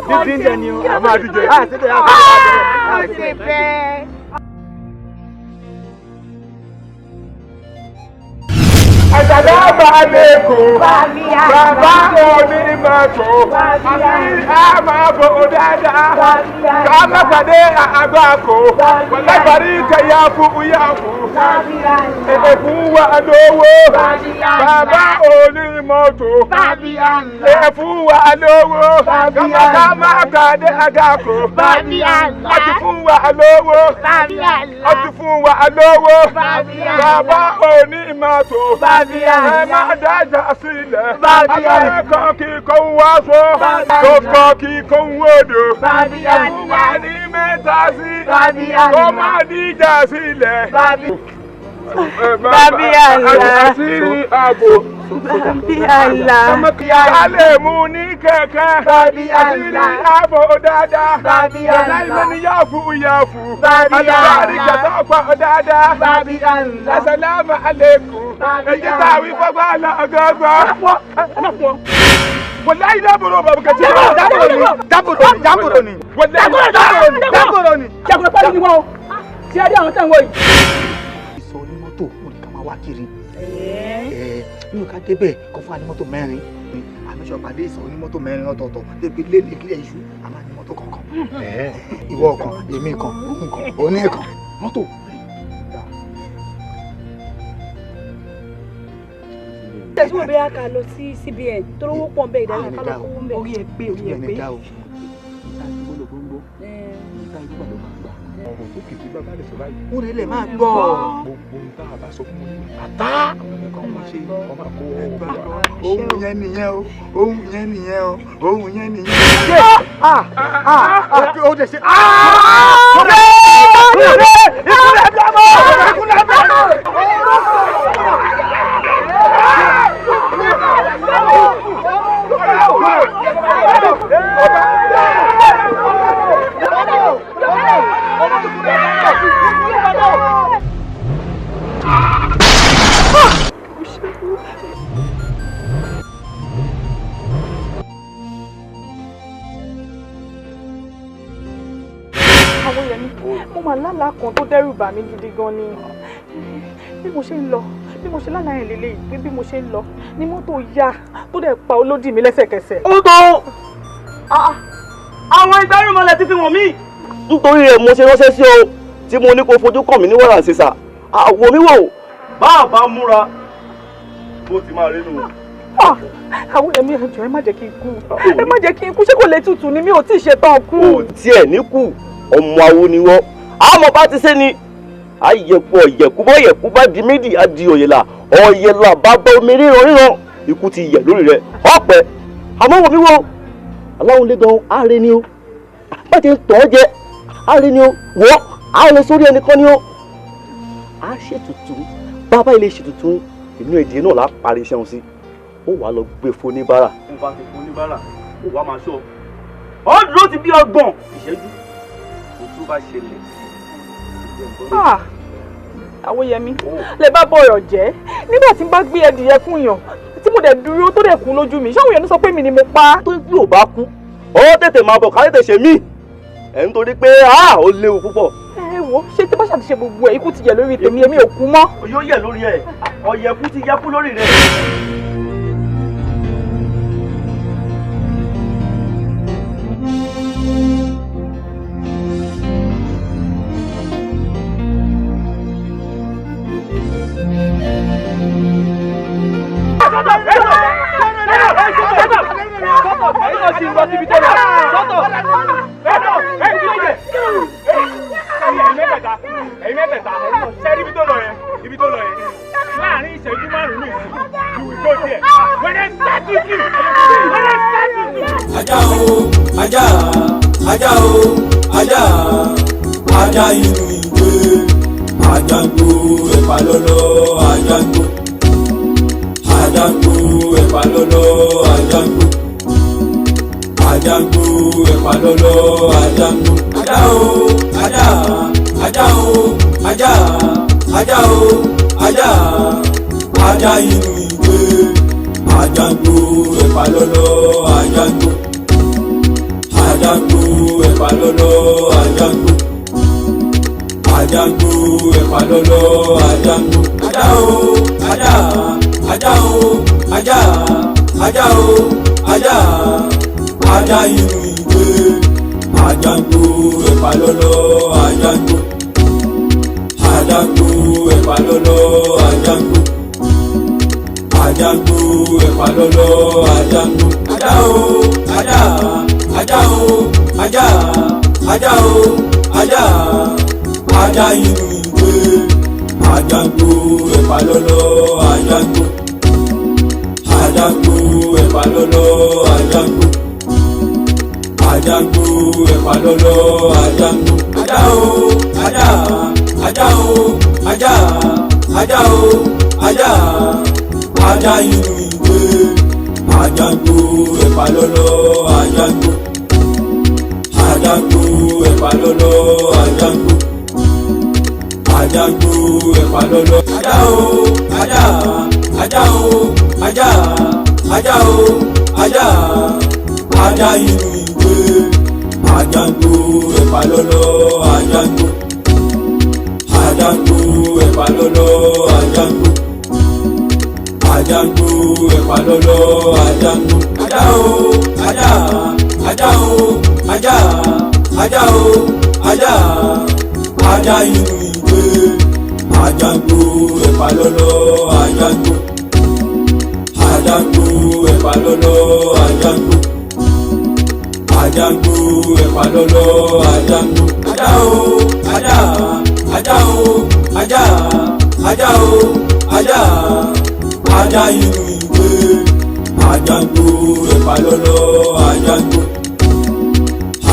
[SPEAKER 11] Dídín jẹ ni o.
[SPEAKER 9] A máa dín jẹ.
[SPEAKER 11] A ṣe bẹ́ẹ̀, a ṣe bẹ́ẹ̀.
[SPEAKER 9] Àṣàdáwò Asalaamu alaikum. Bàbá onímọ̀tò. Àti àmàbò dáadáa. Ká má pàdé àgbákò. Wàlábàrí kẹyàfù yàfù. Ẹ̀fún wa lówó. Bàbá onímọ̀tò. Ẹ̀fún wa lówó. Ká má pàdé àgbákò. Àti fún wa lówó. Àti fún wa lówó. Bàbá onímọ̀tò. Ẹ má dájà sílẹ̀. Abẹ́rẹ́ kan kì í kó wá sọ. Kókó kì í kó wódò. Ẹ̀fún wa ní mẹ́ta sí. Kó má díjà sílẹ̀.
[SPEAKER 15] Bàbí àlá.
[SPEAKER 9] Àṣírí ààbò.
[SPEAKER 15] Bàbí àlá.
[SPEAKER 9] Ká lè mú ní kẹ̀kẹ́.
[SPEAKER 15] Bàbí àlá.
[SPEAKER 9] Àṣírí ààbò dáadáa.
[SPEAKER 15] Bàbí àlá.
[SPEAKER 9] Láìpẹ́ ní yàfù yàfù.
[SPEAKER 15] Bàbí àlá.
[SPEAKER 9] Àlùbárí kẹtọ́ pa dáadáa.
[SPEAKER 15] Bàbí àlá.
[SPEAKER 9] Asalaamu alaikum. Èyí tá a wí fọ́gbà lọ́gọ́gbọ́. Wàláyé dábòrò bàbá kẹtì.
[SPEAKER 11] Dábòrò ni, dábòrò ni.
[SPEAKER 9] Wàláyé
[SPEAKER 11] dábòrò ni.
[SPEAKER 21] Jagunlẹ̀ pálí ni wọ́n o. Ṣé ẹ rí àwọn tẹ̀ ń wọ yìí?
[SPEAKER 11] Ìsọ onímọ́tò mo ní ká máa wá kiri. Nínú ká débẹ̀ kọ́ fún wa ní mọ́tò mẹ́rin. Àmísọ̀ pàdé ìsọ onímọ́tò mẹ́rin ọ̀tọ̀ọ̀tọ̀ débi léde kílẹ̀ iṣu a máa ní mọ́tò kọ̀ọ̀kan. Ìwọ kan, èmi kan, òun kan, òun kan. Mọ́tò.
[SPEAKER 21] Tẹ̀síwò bóyá ká lọ sí CBN tó lówó pọ̀ nbẹ ìdájọ́ ká lọ kówó nbẹ. Orí ẹ pé orí ẹ pé.
[SPEAKER 9] Ọ̀rọ̀ tó kìí bàbá lè sọ báyìí.
[SPEAKER 11] Ó rẹ̀ lè máa gbọ́.
[SPEAKER 9] Gbogbo ohun tá a bá sọ fún mi àtá. Nǹkan máa ṣe kọ́ máa kó owó wa.
[SPEAKER 11] Ohun yẹn nìyẹn o, ohun yẹn nìyẹn o, ohun yẹn nìyẹn. Ó dẹ̀ ṣe. Ìkúlẹ̀ bí ọmọ! Ìkúlẹ̀ bí ọmọ!
[SPEAKER 21] Àwọn yẹn ni mo máa lálàá kan tó dẹ́rù bà mí gidi gan ni bí mo ṣe ń lọ bí mo ṣe lálàá yẹn lélẹ́yìí pé bí mo ṣe ń lọ ni mọ́tò ya tó dẹ̀ pa olódì mi lẹ́sẹ̀kẹsẹ̀.
[SPEAKER 19] Ó tó àwọn ìgbárùmọ̀lẹ̀ ti fi wọ̀n mí. Nítorí rẹ̀ mo ṣe ránṣẹ́ sí ọ tí mo ní kó fojú kàn mí ní wàrà ṣèṣà àwọ̀ mi wò bá a bá múra bó ti máa rí nù.
[SPEAKER 21] Àwọn ẹ̀mí ẹ̀jọ̀ ẹ má jẹ́ kí n kú ẹ má jẹ́ kí n kú ṣé kò lè tutù ni mi ò tí ì ṣetán kú.
[SPEAKER 19] Kò tiẹ̀ ní kú ọmọ awo ni wọ́n àmọ́ bá ti ṣe ni àyẹ̀kú ọ̀yẹ̀kú bọ́yẹ̀kú bá di méjì á di òyìnlá ọ̀yẹ̀lá bá bá omi ríran ríran ikú ti yẹ̀ lórí rẹ̀ ọ̀pẹ àmọ́ wò mí wò aláwọn lé gan ààrẹ ni o bá ti ń tọ́ ọ jẹ ààrẹ ni o wọ́ ààrẹ sórí ẹnìkan ni o a ṣètùtù bàbá ilé ṣètùtù inú èdè náà là á parí iṣẹ́ wọn sí ó wàá lọ gbé foníbàárà. ó bá ti foníbàárà ó wàá máa ṣọ ọ dúró ti bí 30 ìṣẹ́jú ojú bá ṣẹlẹ̀.
[SPEAKER 21] Àwòyẹmí lè bá bọ̀rọ̀ jẹ́ nígbà tí n bá gbé ẹdìyẹ fún yàn tí mo dẹ̀ dúró tó dẹ̀ kú lójú mi ṣáwọn èèyàn sọ pé mi ni mo pa.
[SPEAKER 19] Tó bí ò bá kú ọ tètè máa bọ̀ ká tètè ṣe mí ẹ̀ ń torí pé ó léwu púpọ̀.
[SPEAKER 21] Ẹ wo ṣé tí bá ṣàtúnṣe gbogbo ẹ ikú ti yẹ lórí tèmi èmi ò kú mọ́.
[SPEAKER 19] Yóò yẹ lórí ẹ ọ̀yẹ̀kú ti yẹ kú lórí rẹ.
[SPEAKER 9] Ẹ̀yin mẹ́tẹ̀ẹ̀ta ṣe ibi tó lọ yẹn ibi tó lọ yẹn láàrin ìṣẹ́jú márùn-ún nìyí you will go there when I start with you when I start with you.
[SPEAKER 2] Ajá o ajá ajá o ajá ajá inú ìgbé ajá ń gbó ẹ̀pà lọ́lọ́ ajá ń gbó ajá ń gbó ẹ̀pà lọ́lọ́ ajá ń gbó ajá ń gbó ẹ̀pà lọ́lọ́ ajá ń gbó ajá o ajá ajá o ajá ajá o ajá ajá inú ìgbé ajá ń gbó ẹ̀pà lọ́lọ́ ajá ń gbó ajá ń gbó ẹ̀pà lọ́lọ́ ajá ń gbó ajá ń gbó ẹ̀pà lọ́lọ́ ajá ń gbó ajá o ajá Ajá o, ajá, ajá o, ajá, ajá inú ìgbé, ajá ń gbó ẹ̀pà lọ́lọ́, ajá ń gbó, ajá ń gbó ẹ̀pà lọ́lọ́, ajá ń gbó, ajá ń gbó ẹ̀pà lọ́lọ́, ajá ń gbó. Ajá o, ajá, ajá o, ajá, ajá o, ajá, ajá inú ìgbé, ajá ń gbó ẹ̀pà lọ́lọ́, ajá ń gbó, ajá ń gbó ẹ̀pà lọ́lọ́, ajá ń gbó, ajá ń gbó ẹ̀pà lọ́lọ́, ajá ń gbó. Ajá o, ajá, ajá o, ajá, ajá o, ajá, ajá inú ìgbé, ajá ń gbó ẹ̀pà lọ́lọ́, ajá ń gbó, ajá ń gbó ẹ̀pà lọ́lọ́, ajá ń gbó, ajá ń gbó ẹ̀pà lọ́lọ́. Ajá o, ajá, ajá o, ajá, ajá o, ajá, ajá inú ìgbé, ajá ń gbó ẹ̀pà lọ́lọ́, ajá ń gbó, ajá ń gbó ẹ̀pà lọ́lọ́, ajá ń gbó, ajá ń gbó ẹ̀pà lọ́lọ́, ajá ń gbó. Ajá o, ajá, ajá o, ajá, ajá o, ajá, ajá inú ìgbé, ajá ń gbó ẹ̀pà lọ́lọ́, ajá ń gbó, ajá ń gbó ẹ̀pà lọ́lọ́, ajá ń gbó, ajá ń gbó ẹ̀pà lọ́lọ́, ajá ń gbó. Ajá o, ajá, ajá o, ajá, ajá o, ajá, ajá inú ìgbé, ajá ń gbó ẹ̀pà lọ́lọ́, ajá ń gbó,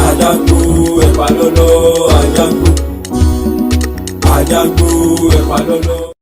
[SPEAKER 2] ajá ń gbó ẹ̀pà lọ́lọ́, ajá ń gbó, ajá ń gbó ẹ̀pà lọ́lọ́.